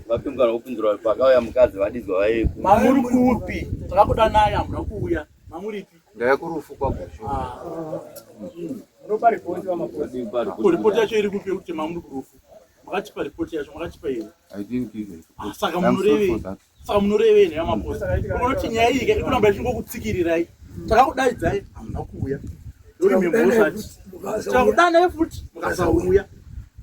vape mukana wekupindura pakauya mukadzi vadidzwa vaive mamuri kupi takakudanai hamuna kuuya mamuripi ndaya kurufu kwagosho Munopa ripoti vaMaposa. Ko ripoti yacho iri kupi yekuti mamuri kurufu makatipa ripoti yacho makatipa here I didn't give it. Ah, saka I'm sorry munorevei for that. saka munorevei nhai vaMaposa unoti nyaya iyi ikuramba ichingokutsikirirai takakudaidzai hamuna kuuya ndoimemhosvati takudanai futi mukasauya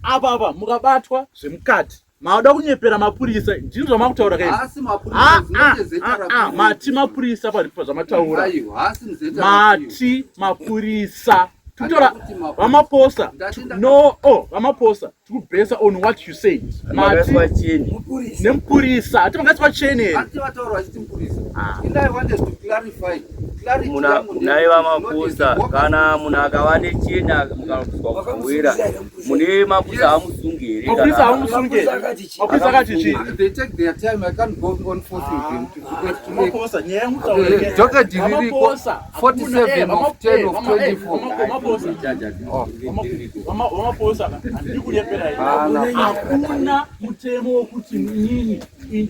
apa apa mukabatwa zvemukati mauda kunyepera mapurisa ndini zvamakutaura kai Haasi mapurisa, zinenge ZRP. mati mapurisa paripa zvamataura Aiwa, haasi muZRP. mati mapurisa tikutora Handikuti mapurisa. vamaposa Ndati ndaka- no oh vamaposa tikubhesa on what you said mati Makaiswa cheni. nemupurisa hati makaiswa cheni here Hanti vataura vachiti mupurisa. Ini I wanted to clarify. Clarity Muna yangu naye ndeyekuti vaMaposa not a kana munhu akava necheni mukabviswa kuwira mune mapurisa amusungi here mapurisa kana- amusungi here mapurisa akati chii They take their time. I can't go on forcing them to to to make. Maposa nyaya yangu Eh, docket ririko 47 of 10 of 24. Oh. Vamaposa handidi kunyeperai Ah, no. hakuna mutemo wekuti inini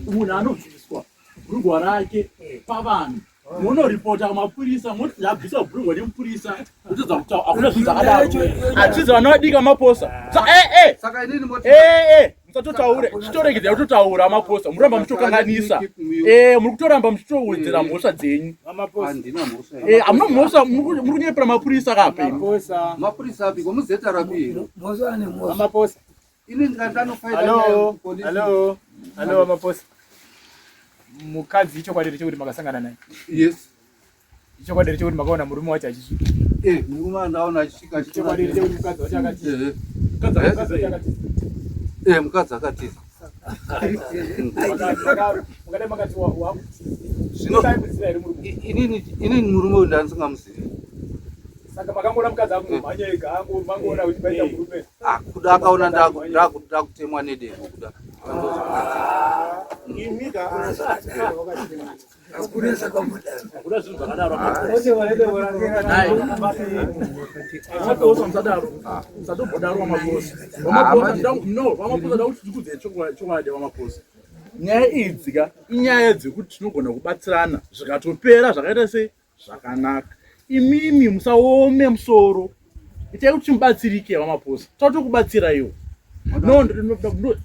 munhu anobviswa bhurugwa rake pavanhu munoripota kumapurisa moti ndabvisa bhurugwa nemupurisa kutodza kutaura hakuna zvinhu zvakadaro hatizi vana vadiki vamaposa eh, eh. Saka inini moti Eh, eh, musatotaure chitoregedzai kutotaura maposa muramba muchitokanganisa Eh, muri kutoramba muchitowedzera mhosva dzenyu handina mhosva. Eh, hamuna mhosva muri kunyepera mapurisa kape Maposa. Mapurisa apiko muZRP here? Mhosva ane mhosva. Vamaposa. Ini ndikandanofaita nyaya Hello. kupolisi. Hello. Hello vaMaposa. Mukadzi ichokwadi here chekuti makasangana naye? Yes. Ichokwadi here chekuti makaona murume wacho achisvika? Eh, murume andaona achisvika Ichokwadi here chekuti mukadzi wacho akatiza? Eh, eh. Mukadzi wacho akatiza. Eh, mukadzi akatiza. Zvino inini inini murume uyu ndandisingamuzivi. Saka makangoona mukadzi akungomhanya ega angoona kuti paita murume. Ah, kuda akaona ndakutemwa nedemo kuda. Imi ka. Hakuna zvinhu zvakadaro. Maposa musadaro. Musatombodaro vamaposa. Vamaposa no, vamaposa da kuti tikudze chokwadi vamaposa. Nyaya idzi ka inyaya dzekuti tinogona kubatsirana zvikatopera zvakaita sei zvakanaka. Imimi musaome musoro. Itai kuti mubatsirike vamaposa. Totokubatsiraiwo. No,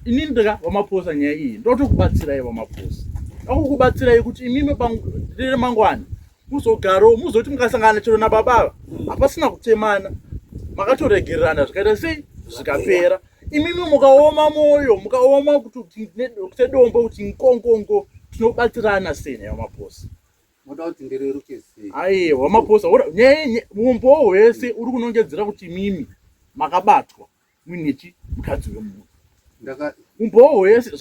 inini ndika vamaposa nyaya iyi ndotokubatsirai vamaposa. Ndakukubatsirai kuti imimi remangwana muzogarawo muzoti mukasangana chero nababa ava hapasina kutemana makatoregererana zvikaita sei zvikapera imimi mukaoma mwoyo mukaoma kuti sedombo kuti nkongongo tinobatsirana sei nayo maposa Moda kuti ndireruke sei? Aiwa maposa nyaya umbowo hwese uri kunongedzera kuti imimi makabatwa muine chi mukadzi wemunhu. Ndaka umbowo hwese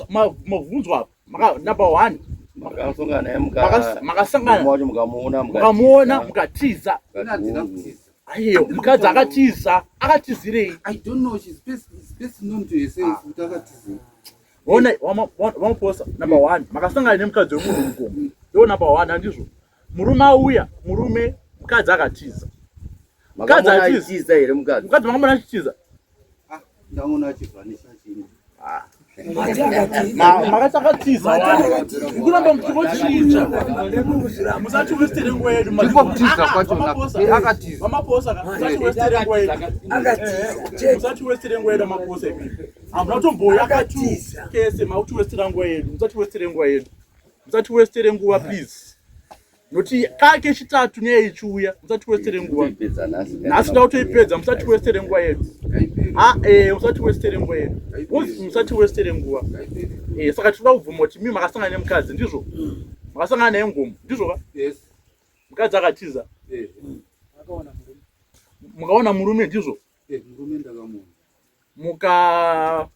mabvunzwa apa maka number 1 makasangana naye muka makasangana wacho mukamuona mukamuona mukatiza. Handina kutiza. Aiwa mukadzi akatiza akatizirei? I don't know she's best, best known to herself kuti akatizirei. Ona wamaposa number one makasangana nemukadzi wemunhu mugomo ndo number one handizvo murume auya murume mukadzi akatiza mukadzi atiza here mukadzi mukadzi makamona achitiza ah, ndaona achivhanisha chini ah. makati akatiza mukuramba muchingochinja musati westere nguva yedu ndiko kutiza kwacho akatiza vamaposa musati westere nguva yedu musati westere nguva yedu amaposa Hamuna kutomboya katu kese makutiwestera nguva yedu musatiwestere nguva yedu musatiwestere nguva please noti kake chitatu nyaya ichiuya musatiwestere nguva nhasi da kutoipedza musatiwestere nguva yedu a e musatiwestere nguva yedu musatiwestere nguva e saka tinoda kubvuma kuti mi makasangana nemukadzi ndizvo makasangana naye ngomo ndizvo ka mukadzi akatiza mukaona murume ndizvo murume ndakamuona muka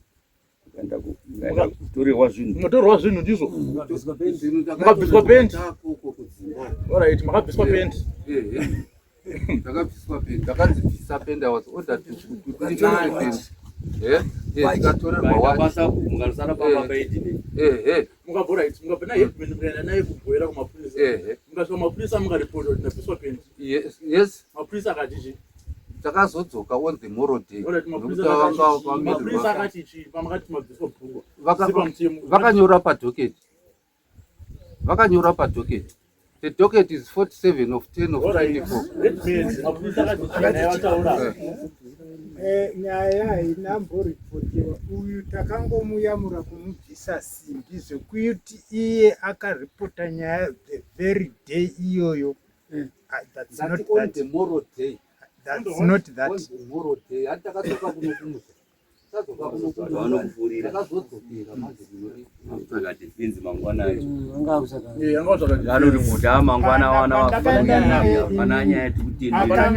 torerwa zvinhu mukatorerwa zvinhu ndizvo mukabviswa pendi orit makabviswa pendi ndakabviswa pendi ndakanzi bvisa pendi i was ordered to nditore pendi ndikatorerwa wachimukanosara pamba paidini mukabva right mukabva naheadman mukaenda naye kubhoera kumapurisa mukasvika mapurisa mukaripota kuti ndabviswa pendi yes mapurisa akati chii Takazodzoka on the morrow day. Vakanyora padocket. Vakanyora padocket. The docket is 47 of 10 of 24. Eh, nyaya haina mboripotiwa uyu takangomuyamura kumubvisa simbi zvekuti iye akaripota nyaya the very day iyoyo Mm. Ah, that's not on that. the moral day. That's not that. On the moral day. Hati takadzoka kuno kumusha. Tadzoka kuno kumusha. Takazodzokera manje kuno. Akati finzi mangwana acho. Eh, Anoripota mangwana wana wafana nyaya tikutendera.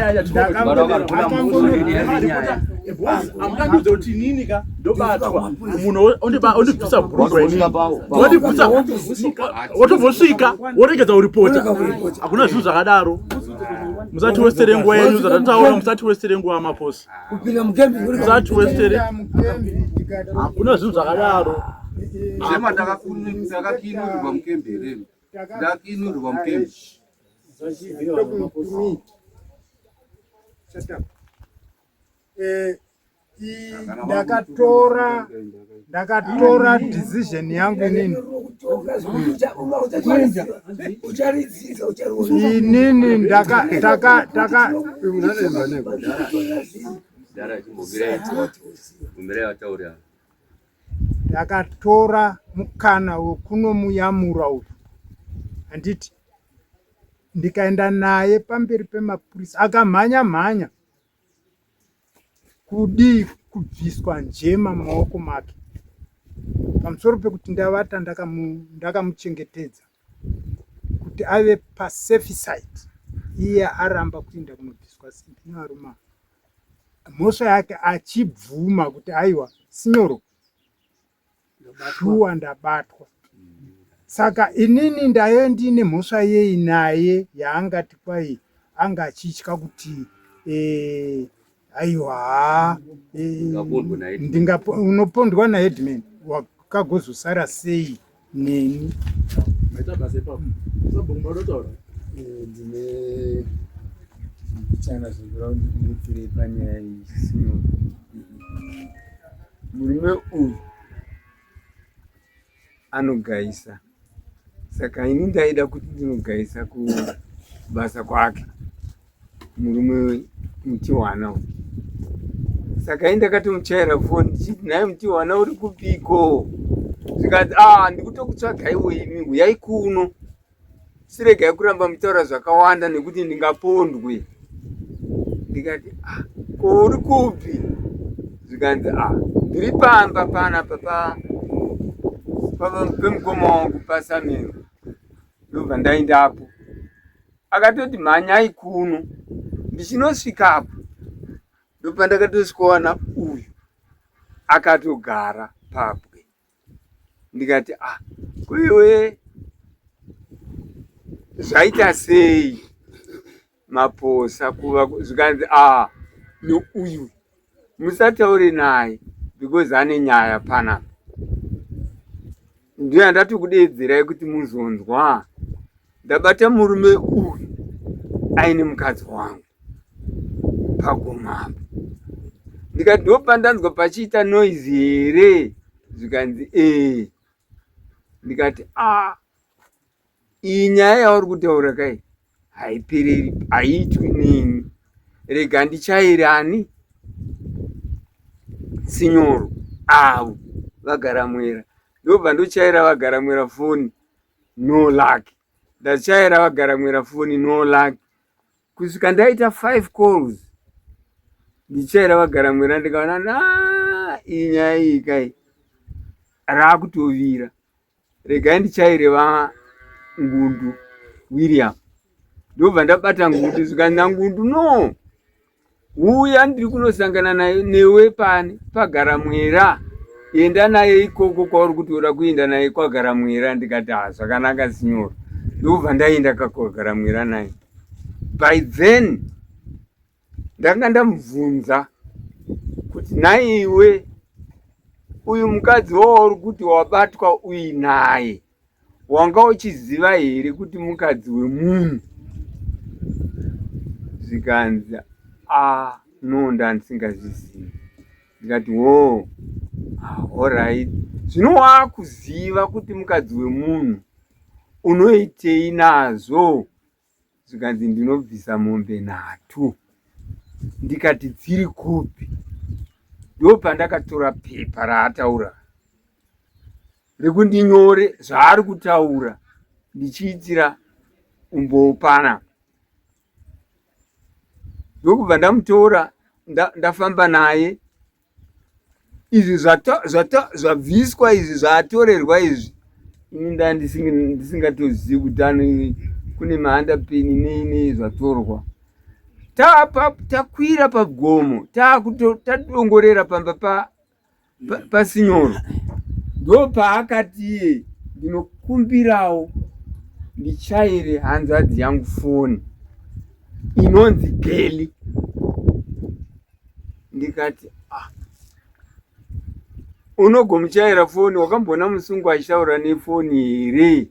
Amukandiudza kuti inini ka ndobatwa munhu ondibvisa bhurugwa inini wondibvisa wotobvosvika woregedza kuripota hakuna zvinhu zvakadaro musati westere nguva yenyu zvatataura musati westere nguva yamaposa musati westere hakuna zvinhu zvakadaro zvema ndakakinurirwa mukembe here ndakinurirwa mukembe Shut up. Eh, ndakatora ndakatora decision yangu inini inini ndaka taka taka ndakatora mukana wekunomuyamura uyu handiti ndikaenda naye pamberi pemapurisa akamhanya mhanya Kudii kubviswa njema mumaoko make pamusoro pekuti ndavata ndakamuchengetedza kuti ave pasafe side iye aramba kuenda kunobviswa simbi nevarume ava mhosva yake achibvuma kuti aiwa sinyoro Shuwa ndabatwa. Saka inini ndaive ndine mhosva yei naye yaangati kwai anga achitya kuti eh, aiwa haa eh, unopondwa naheadman wakagozosara sei neni. Maita basa ipapo. Sabhuku mauda Eh, ndine mbichana zvinoda kuti ndibetsere panyaya iyi sino murume uyu anogaisa saka ini ndaida kuti ndinogaisa kubasa kwake murume mutiwana uyu saka ini ndakatomuchaira foni ndichiti nhai mutiwana uri kupiko zvikanzi a ah, ndikutokutsvagaiwo imi huyai kuno Siregai kuramba muchitaura zvakawanda nekuti ndingapondwe. Ndikati ah, ko uri kupi? Zvikanzi ah, ndiri pamba panapa pa pemukoma wangu paSamero. Ndobva ndaendapo. Akatoti mhanyai kuno. Ndichinosvikapo ndopandakatosvikowana uyu akatogara pabwe. Ndikati ah, kuiwe zvaita sei maposa kuva zvikanzi ah nouyu musataure naye because ane nyaya panapa ndiyo yandatokudeedzerai kuti muzonzwa ndabata murume uyu aine mukadzi wangu pagomo apa ndikati ndopandanzwa pachiita noise here zvikanzi ee ndikati a iyi nyaya yauri kutaura kai haipereri haiitwi neni rega ndichaire ani sinyoro avo vagara mwera ndobva ndochaira vagara mwera foni no luck ndachaira vagara mwera foni no luck kusvika ndaita 5 calls ndichaira vagara mwera ndikaona na iyi nyaya iyi kai rakutovira regai ndichaire vangundu William ndobva ndabata ngundu zvikanzi nangundu no Huya ndiri kunosangana naye newe pani pagara mwera enda naye ikoko kwauri kuti uda kuenda naye kwagara mwera ndikati ha zvakanaka sinyoro ndobva ndaenda kakwagara mwera naye by then ndanga ndamubvunza kuti naiwe uyu mukadzi wauri kuti wabatwa uinaye Wanga uchiziva here kuti mukadzi wemunhu? Zvikanzi ah no ndandisingazvizivi. Ndikati hoo ah, alright. Zvino wakuziva kuti mukadzi wemunhu unoitei nazvo? Zvikanzi ndinobvisa mombe nhatu. Ndikati dziri kupi? Ndopandakatora pepa raataura rekundinyore zvaari kutaura ndichiitira umbowo panapa ndokubva ndamutora ndafamba naye izvi zvabviswa izvi zvatorerwa izvi ini nda ndisingatozivi kuti ano kune mahandapeni nei nei zvatorwa takwira pagomo tadongorera pamba pa pasinyoro ndopaakati iye ndinokumbirawo ndichaire hanzvadzi yangu foni inonzi Geli ndikati ah, unogomuchaira foni wakamboona musungwa achitaura nefoni here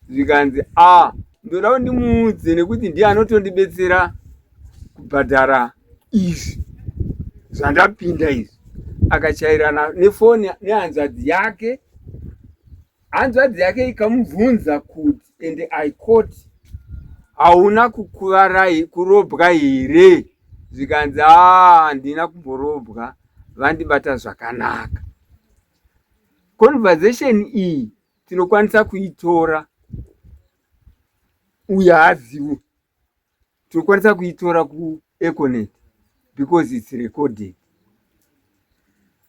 zvikanzi a ah, ndoda kuti ndimuudze nekuti ndiye anotondibetsera kubhadhara izvi zvandapinda izvi akachairana nefoni nehanzvadzi yake hanzvadzi yake ikamubvunza kuti and i quote hauna kukuvarai kurobwa here zvikanzi a handina kumborobwa vandibata zvakanaka Conversation iyi tinokwanisa kuitora uyo haaziwe tinokwanisa kuitora kueconet because its recorded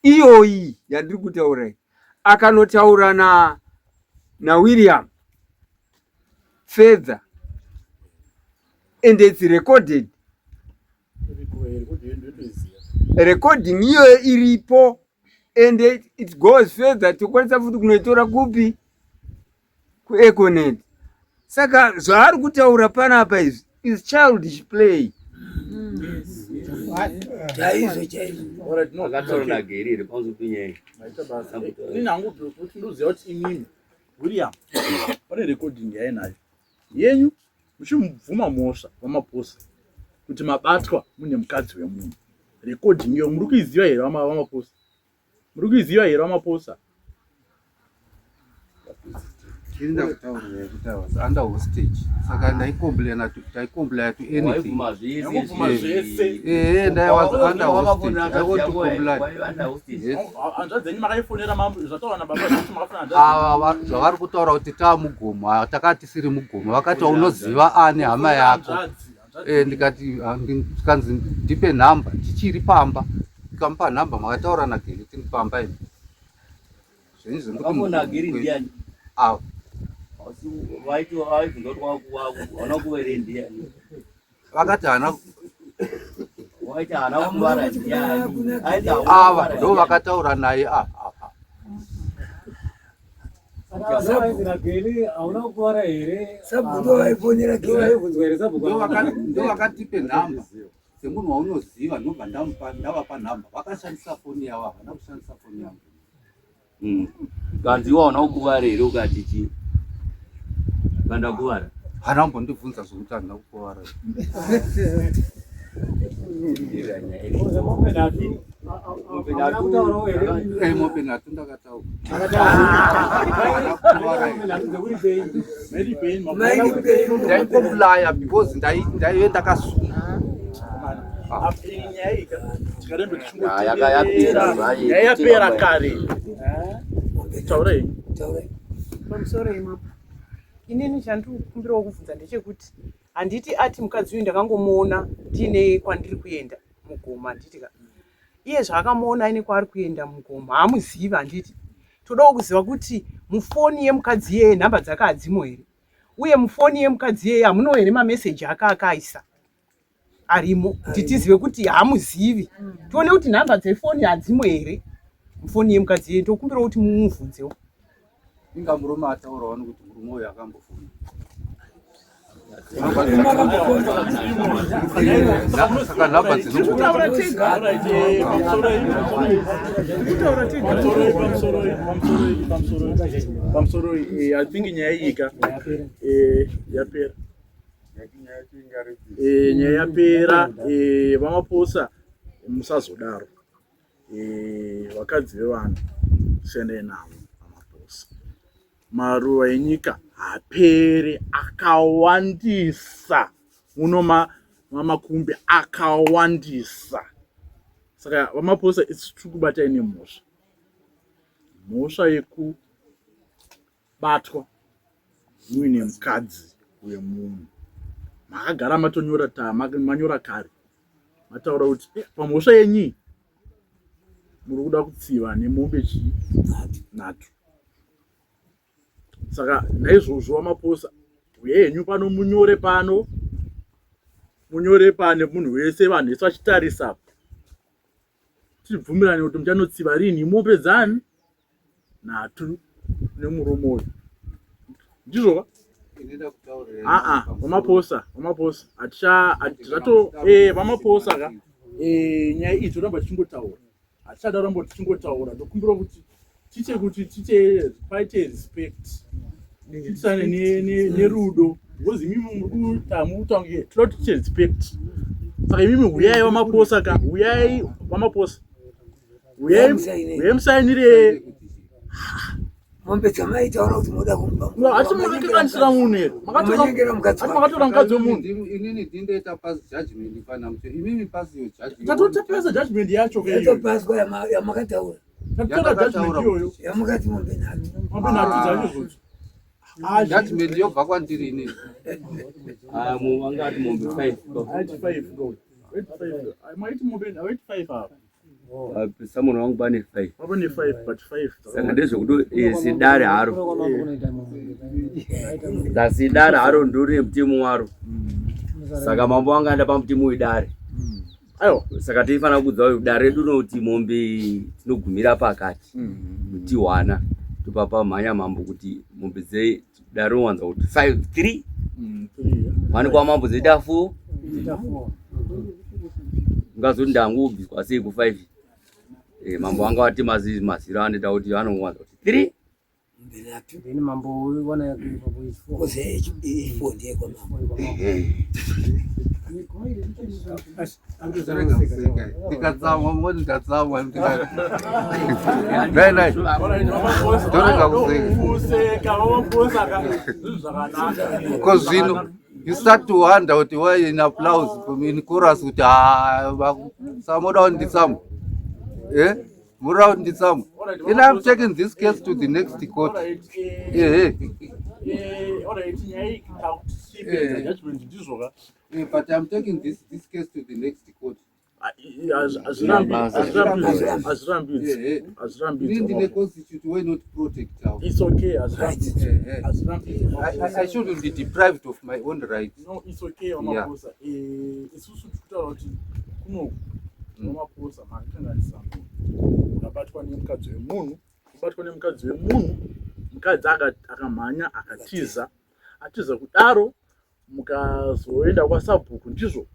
iyoyi yandiri kutaura iyi akanotaura na nawilliam fedha and its recorded recording iyoyo iripo. And it goes further, tokwanisa futi kunoitora kupi? KuEconet. Saka zvaari kutaura panapa izvi is childish play. Chaizvo chaizvo. Akataura naGeri here pamusoro penyaya? Maita basa. Inini hangu kuti ndoziva kuti imimi William pane recording yainayo yenyu muchimubvuma mhosva vaMaposa kuti mabatwa mune mukadzi wemunhu. Recording iyo muri kuiziva here vaMaposa? Muri kuiziva here vaMaposa? Ini ndakutaurira kuti I was under hostage saka ndaicomplaina to ndaicomplya to anything. Waibvuma zvese. Eh, and I was under hostage. I want to comply. Yes. Hanzvadzi yenyu makaifonera mambo zvataura nababa zvekuti makafona hanzvadzi. Ava zvavari kutaura kuti taamugomo, ah, takati tisiri mugomo, vakati unoziva ani hama yako. Eh, ndikati ah, ndikanzi ndipe nhamba tichiri pamba, ndikamupa nhamba makataura naGeri tiri pamba imi. Zvenyu zvekuti Wakafona Geri ndiani? Ava. Asi vaiti vaibvunza kuti waona kuvere ndiani? Vakati hana Waiti haana kuvara ndiani? Aiti hauna ava kuvara ndo ndiani? vakataura naye ava ava. Hauna kukuvara here? Sabhuku ndo vaifonera Geri. Vaibvunzwa here sabhuku? Ndo vakatipe nhamba semunhu waunoziva, ndobva ndamupa ndavapa nhamba, vakashandisa foni yavo, havana kushandisa foni yangu. Kanzi waona kukuvara here ukati chii? Kandakuvara. Hana kumbondibvunza zvokuti handina kukuvara. Eh, mombe nhatu ndakataura. Ndaikomplya because ndaive ndakasunga. Nyaya yapera kare. Taurai. Pamusoro imapo, inini chandikumbirawo kubvunza ndechekuti handiti ati mukadzi uyu ndakangomuona ndiine kwandiri kuenda mugomo, handiti ka? Iye zvaakamuona aine kwaari kuenda mugomo haamuzivi, handiti? Todawo kuziva kuti mufoni yemukadzi iyeye nhamba dzake hadzimo here, uye mufoni yemukadzi iyeye hamunowo here mameseji ake akaisa arimo, kuti tizive kuti haamuzivi, tione kuti nhamba dzefoni hadzimo here mufoni yemukadzi iyeye. Tokumbirawo kuti mumubvunzewo. Inga murume ataura wani kuti murume uyu akambofuna. Saka nhamba Kutaura tega. Pamusoro, I think nyaya iyi ka yapera. Nyaya yapera. VaMaposa musazodaro. Vakadzi vevanhu siyanai navo VaMaposa. Maruva enyika haapere, akawandisa muno mamakumbi akawandisa. Saka VaMaposa isu tiri kubatai nemhosva. Mhosva yekubatwa muine mukadzi wemunhu. Makagara matonyora ta manyora kare. Mataura kuti pamhosva yenyu muri kuda kutsiva nemombe chii nhatu. Saka naizvozvo VaMaposa uyai henyu pano munyore pano. Munyore pane munhu wese, vanhu vese vachitarisa. Tibvumirane kuti muchanotsiva rini mombe dzani nhatu nemurume uyu. Ndizvo ka? Aa, VaMaposa, VaMaposa, haticha hatichato VaMaposa ka. Nyaya iyi toramba tichingotaura. Hatichada kuramba tichingotaura. Ndokumbira kuti tiche kuti tiche paite respect. Tiitisane nerudo. Because imimi muri kuita muri kuita toda kuti tiite respect. Saka imimi huyai VaMaposa ka, huyai VaMaposa. Huyai huyai musainire Mombe dzamaitaura kuti moda kumupa. No, asi makakanganisira munhu here? Manyengera mukadzi Asi makatora mukadzi wemunhu. Inini ndindoita pass judgment pana mucho. Imimi pass your judgment. Tatotapasa judgment yacho ke iyoyo. Yatopaswa yamakataura. Tatotora judgment iyoyo. Yamakati mombe nhatu. Mombe nhatu dzacho idzodzo. Judgment yobva kwandiri inini. Ah, vangati mombe 5. Aiti 5 go. Aiti 5. Maiti mombe aiti 5 apa. Samunhu wangu pane 5. Pane 5 but 5. Saka ndezvekuti sidare haro. Ndasidare haro ndori mutemo waro. Saka mambo wanga anda pamutemo wedare. Aiwa. Saka teifanira kuudza uyu dare redu rinoti mombe tinogumira pakati mutihwana tobva pamhanya mambo kuti mombe dze dare rinowanza kuti 5 3 mhani kwamambo dzoita 4 ungazoti ndangobviswa sei ku 5 eh, mambo anga vati maziro anoita kuti vanowanza kuti 3 Then mambo wana yake ipapo is four. Koze ifo ndiye kwa mambo. Ndikatsamwa moni ndatsamwa Dai dai. Torega kuseka. Kuseka vamaposa zvinhu zvakanaka. Because zvino you start to wonder kuti why in applause in chorus kuti ah samoda kuti nditsamwe. Eh? Mura kuti nditsamwe. And I'm taking this case to the next court. Ehe. Alright, nyaya iyi takusipedza judgment ndizvoka. But I'm taking this case to the next court. Hazvirambidzwi. Hazvirambidzwi. Ndine constitute why not protect our. It's okay, hazvirambidzwi. Hazvirambidzwi. I shouldn't be deprived of my own rights. No, it's okay vaMaposa. Isusu tiri kutaura kuti kuno vaMaposa makakanganisa munhu. Mukabatwa nemukadzi wemunhu, kubatwa nemukadzi wemunhu, mukadzi akamhanya akatiza. Atiza kudaro mukazoenda kwasabhuku ndizvo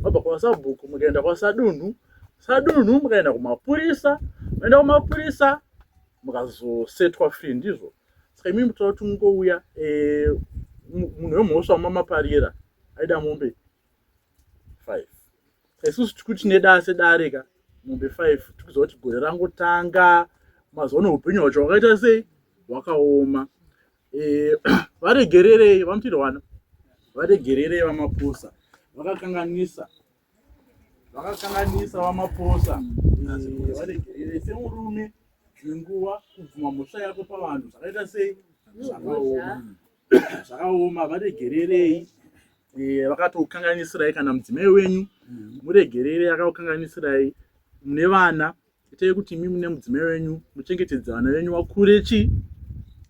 mabva kwasabhuku mukaenda kwasadunhu sadunhu mukaenda kumapurisa maenda kumapurisa mukazosetwa free ndizvo saka imimi mutoda kuti mungouya eh, munhu wemhosva mamaparira aida mombe 5 isusu tikuti nedase dare ka mombe 5 tikuziva kuti gore rangotanga mazuva ano upenyu hwacho hwakaita sei hwakaoma eh, varegererei vamutirwana varegererei vamaposa vakakanganisa vakakanganisa vamaposa eh, varegererei semurume dzenguva kubvuma mhosva yako pavanhu zvakaita sei zvakaoma zvakaoma varegererei eh, vakatokukanganisirai kana mudzimai wenyu muregererei akakukanganisirai mune vana itai kuti imi mune mudzimai wenyu muchengetedze vana venyu vakure chi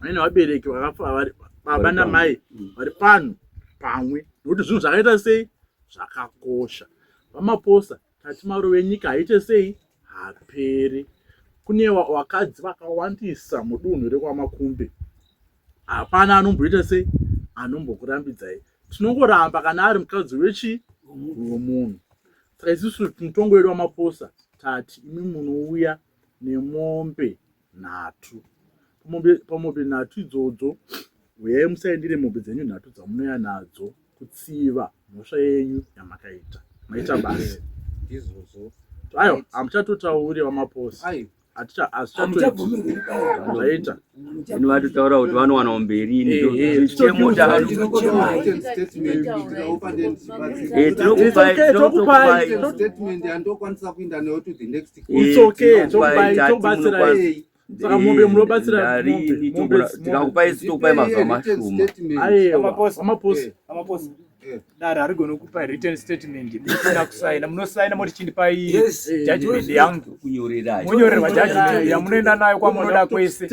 vaine vabereki vakafa baba namai mm. vari pano pamwe nokuti zvinhu zvakaita sei zvakakosha vamaposa tati marove enyika haite sei haperi kune vakadzi vakawandisa mudunhu rekwamakumbe hapana anomboita sei anombokurambidzai tinongoramba kana ari mukadzi wechi wemunhu saka isusu mutongo wedu wamaposa tati imi munouya nemombe nhatu pamombe nhatu idzodzo uyai musaendire mombe dzenyu nhatu dzamunouya nadzo kutsiva mhosva yenyu yamakaita maita basa ndizvozvo aiwa hamuchatotauri vamaposa hazvichatoita Ini vatotaura kuti vanowana mberi statement yandokwanisa kuinda nayo to the next It's okay, tokupai, tobatsirai. Saka mombe munobatsira mombe, tikakupai isu tokupai mazuva mashoma. Aiwa, vamaposa. Vamaposa. Dare harigoni kupa written statement musina kusaina. Munosaina moti chindipai judgment yangu. Kunyorera. Monyorerwa judgment yamunoenda nayo kwamunoda kwese.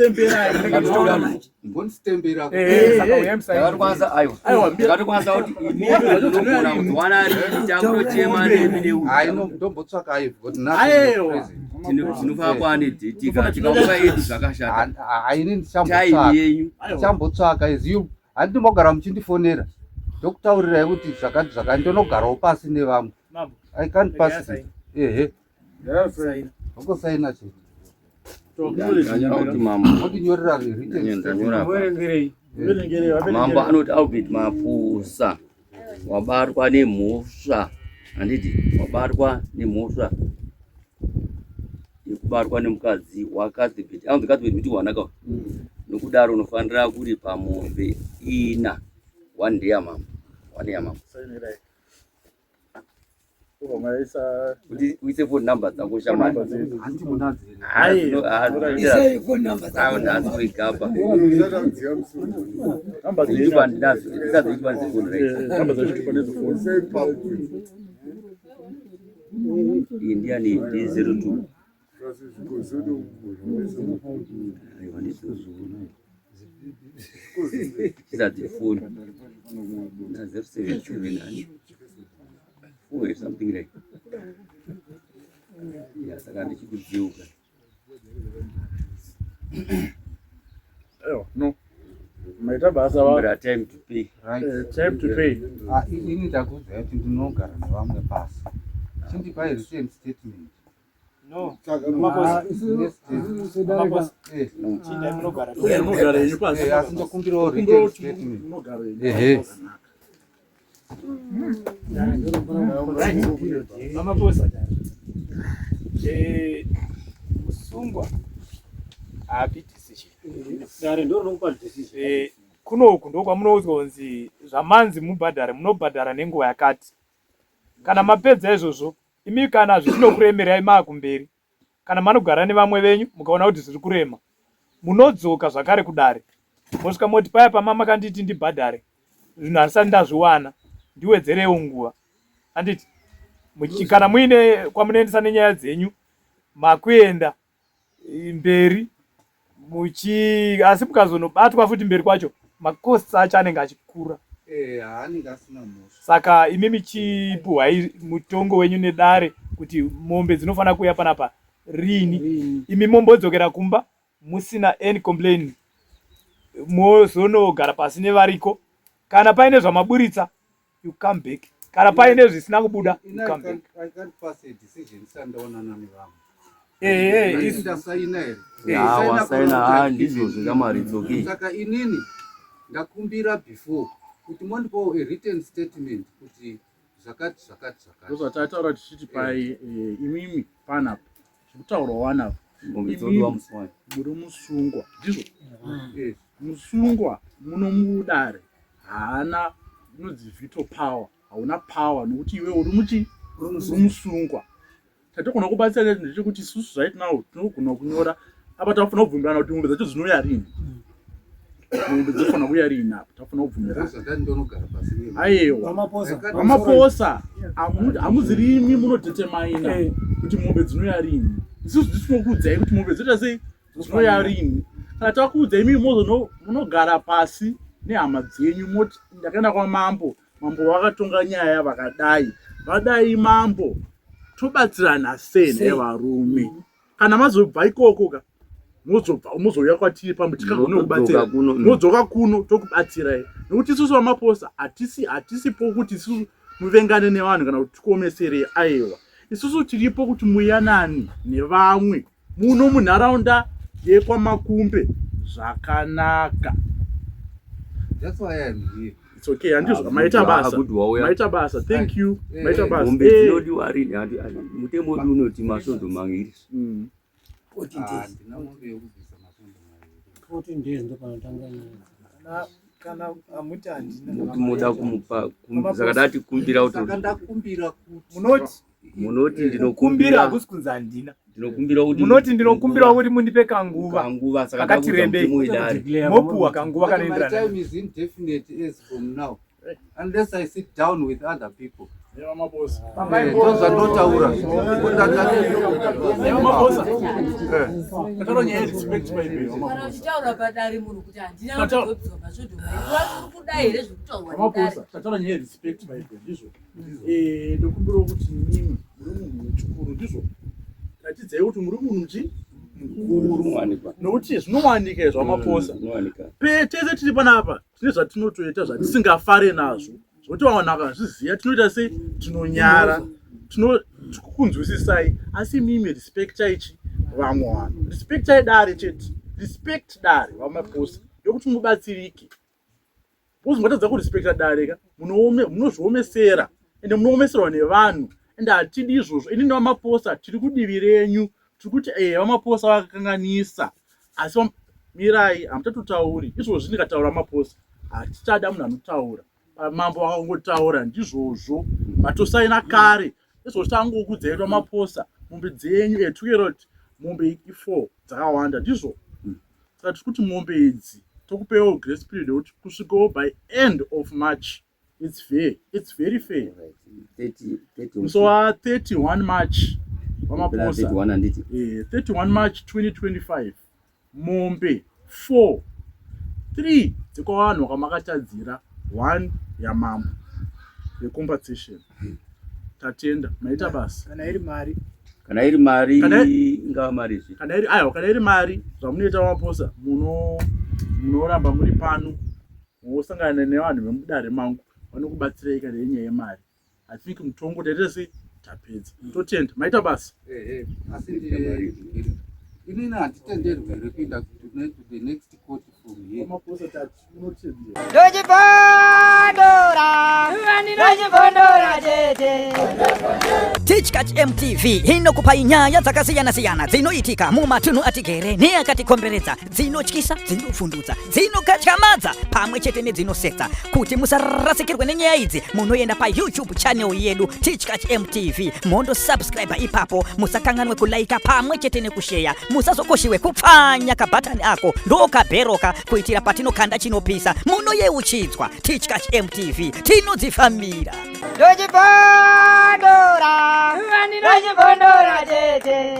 Ngondistembera. Eh, saka uyai musaine. Takatokwanisa aiwa. Takatokwanisa kuti imimi munogona kudziwana rini takutochema nemi neuyu. Hayi no ndombotsvaka I've got nothing. Aiwa. Tinofanira kuva nedheti kana tikakupa yedu zvakashata. Hayi ini Time yenyu. ndichambotsvaka is you handiti mogara muchindifonera ndokutaurirai kuti zvakati zvakati ndonogarawo pasi nevamwe. Mambo. I can't pass it. Ehe. Wangosaina chete. Ndanyora kuti mambo. Wondinyorera written Ndanyora apa. Muverengerei. Mambo anoti Albert Mapusa wabatwa nemhosva handiti wabatwa nemhosva yekubatwa nemukadzi waKathbert anonzi Kathbert kuti wanaka nokudaro unofanira kuripa mombe ina one day yamambo one yamambo kuti uise phone number dzako shamani Handiti munadzo. Isai phone number dzako. nhasi kuigaba Zvitupa ndinazo ndisadzo zvitupa ndedzefoni right iyi ndiyani ndi 02 aiwa ndizozviona chisadze foni na 077 ani 4 something like Ya, saka ndichikudziuka. Ewa, no. Maita basa va. Kumbira time to pay. Right. Eh, time to pay. Ah, ini ndakuudzai kuti ndinogara nevamwe pasi. Chindipai written statement. No. Ah, Makosi. Eh. Chinda munogara. Eh, munogara henyu pasi. Eh, asi ndokumbirawo Ndokumbirawo written kuti statement. munogara henyu. Ehe. Vamaposa. Eh, musungwa haapi decision. Dare ndo rinokupa decision. Eh, kunoku ndokwamunoudzwa kunzi zvamanzi mubhadhare munobhadhara nenguva yakati. Kana mapedza izvozvo, imi kana zvichinokuremerai maakumberi, kana manogara nevamwe venyu mukaona kuti zviri kurema, munodzoka zvakare kudare mosvika moti paya pama makanditi ndibhadhare zvinhu handisati ndazviwana ndiwedzereiwo nguva handiti kana muine kwamunoendesa nenyaya dzenyu makuenda mberi muchi asi mukazonobatwa futi mberi kwacho macosts acho anenge achikura Eh, haanenge asina mhosva. Saka imimi chipuhwai mutongo wenyu nedare kuti mombe dzinofanira kuuya panapa rini. Imi mombodzokera kumba musina any complain mozonogara pasi nevariko. Kana paine zvamaburitsa you come back. Kana paine zvisina kubuda you I come back. can't, I can't pass a decision ndisati ndaonana nevamwe. Eh, eh, Handiti ndasaina here? Ya, Ndasaina wasaina, kuona kuti ah, ndizvozvo shamwari, it's okay. Saka inini ndakumbira before kuti mondipawo a written statement kuti zvakati zvakati zvakati. Ndozvatataura tichiti pai eh, imimi panapa zvekutaurwa wanapa Mombe dzodiwa musi wayo. muri musungwa ndizvo Yes. musungwa muno mudare haana inonzi veto power hauna power nokuti iwe uri muchi uri musungwa chatogona kubatsira chacho ndechekuti isusu right now tinogona kunyora apa takufanira kubvumirana kuti mombe dzacho dzinouya rini mombe dzofanira kuuya rini apa takufanira kubvumirana Ndozvandati ndonogara pasi nevamwe. aiwa vamaposa hamuzirimi munotetemaina kuti mombe dzinouya rini isusu tisinokuudzai kuti mombe dzoita sei dzinouya rini kana takuudzai imimi mozono munogara pasi nehama dzenyu moti ndakaenda kwamambo mambo vakatonga nyaya vakadai vadai mambo tobatsirana sei nevarume kana mazobva ikoko ka mozobva mozouya kwatiri pamwe tikagone kubatsira Modzoka kuno, modzoka kuno tokubatsirai nokuti isusu vamaposa hatisi hatisipo kuti isusu muvengane nevanhu kana kuti tikuomeserei aiwa isusu tiripo kuti muyanani nevamwe muno munharaunda yekwamakumbe zvakanaka That's why I'm here. It's okay handizvo Ah, maita ah, basa good wauya. maita basa thank you Eh, maita basa Mombe Eh, dzinodiwa rini mutemo wedu unoti masvondo maviri. 14 Ah, days. handina mombe yekubvisa masvondo maviri. 14 days ndopanotanga nyaya. Kana amuti handina. Muti moda kumupa saka dati kumbira kuti Saka ndakumbira kuti Munoti munoti kumbira ndinokumbira hakusi kunzi handina. ndinokumbira kuti Munoti ndinokumbirawo kuti mundipe kanguva. kanguva saka Kakati ndakuudza rembei. mutemo wedare. Mopuwa kanguva But my kanoenderana. time is indefinite as from now unless I sit down with other people. vamaposa Eh, ndozvandotaura. vamaposa tataura nyaya yerespect baby Kana uchitaura padare munhu kuti handina Tataura. kuzobviswa masvondo maviri uri kuda here zvekutaurwa nedare vamaposa tataura nyaya yerespect baby ndizvo Eh, ndokumbirawo kuti imimi muri munhu wechikuru ndizvo ratidzai kuti muri munhu chi mukuru Zvinowanikwa. nokuti zvinowanika izvo vamaposa Zvinowanika. pe tese tiri panapa tine zvatinotoita zvatisingafare nazvo zvokuti vamwe vanhu vakazviziva tinoita sei tinonyara tinokunzwisisai asi imimi respectai chi vamwe vanhu respectai dare chete respect dare vamaposa ndokuti mubatsirike because mungatadza kurespekta dare ka munozviomesera ende munoomeserwa nevanhu ende hatidi izvozvo ini nevamaposa tiri kudivi renyu tiri kuti e vamaposa vakakanganisa asi mirai hamuchatotauri izvozvi ndikataura maposa hatichada munhu anotaura mambo vakangotaura ndizvozvo vatosaina kare izvozvi tangokudzai kuti vamaposa mombe dzenyu etukeroti mombe i4 dzakawanda ndizvo saka tiri kuti mombe idzi tokupewo grace period yekuti kusvikawo by end of march it's fair it's very fair 30 30 musi wa 31 march vamaposa 31 handiti. Eh, 31 march 2025 mombe 4 3 dzekwavanhu vakamakatadzira 1 yamambo yecompensation. Tatenda, maita basa. Kana iri mari. Kana iri mari ingava mari zve. Kana iri aiwa, kana iri mari zvamunoita maposa muno munoramba muri pano mosangana nevanhu vemudare mangu vanokubatsirai kana yenyaya yemari. I think mutongo taita sei tapedza. Totenda, maita basa. Ehe, asi inini handitenderwi here kuenda to the next court from here? Maposa tati unotendera. Ndochibondora, ndochibondora tete. Tichkach MTV inokupai nyaya dzakasiyana-siyana dzinoitika mumatunhu atigere neakatikomberedza, dzinotyisa, dzinovhundutsa, dzinokatyamadza pamwe chete nedzinosetsa. Kuti musarasikirwe nenyaya idzi, munoenda paYouTube channel yedu Tichkach MTV mondosubscribe ipapo. Musakanganwe kulaika pamwe chete nekusheya. Musazokoshiwe kupfanya kabhatani ako ndokabheroka kuitira patinokanda chinopisa munoyeuchidzwa. Tichkach MTV tinodzifambira. Ndochibondora, ndochibondora tete.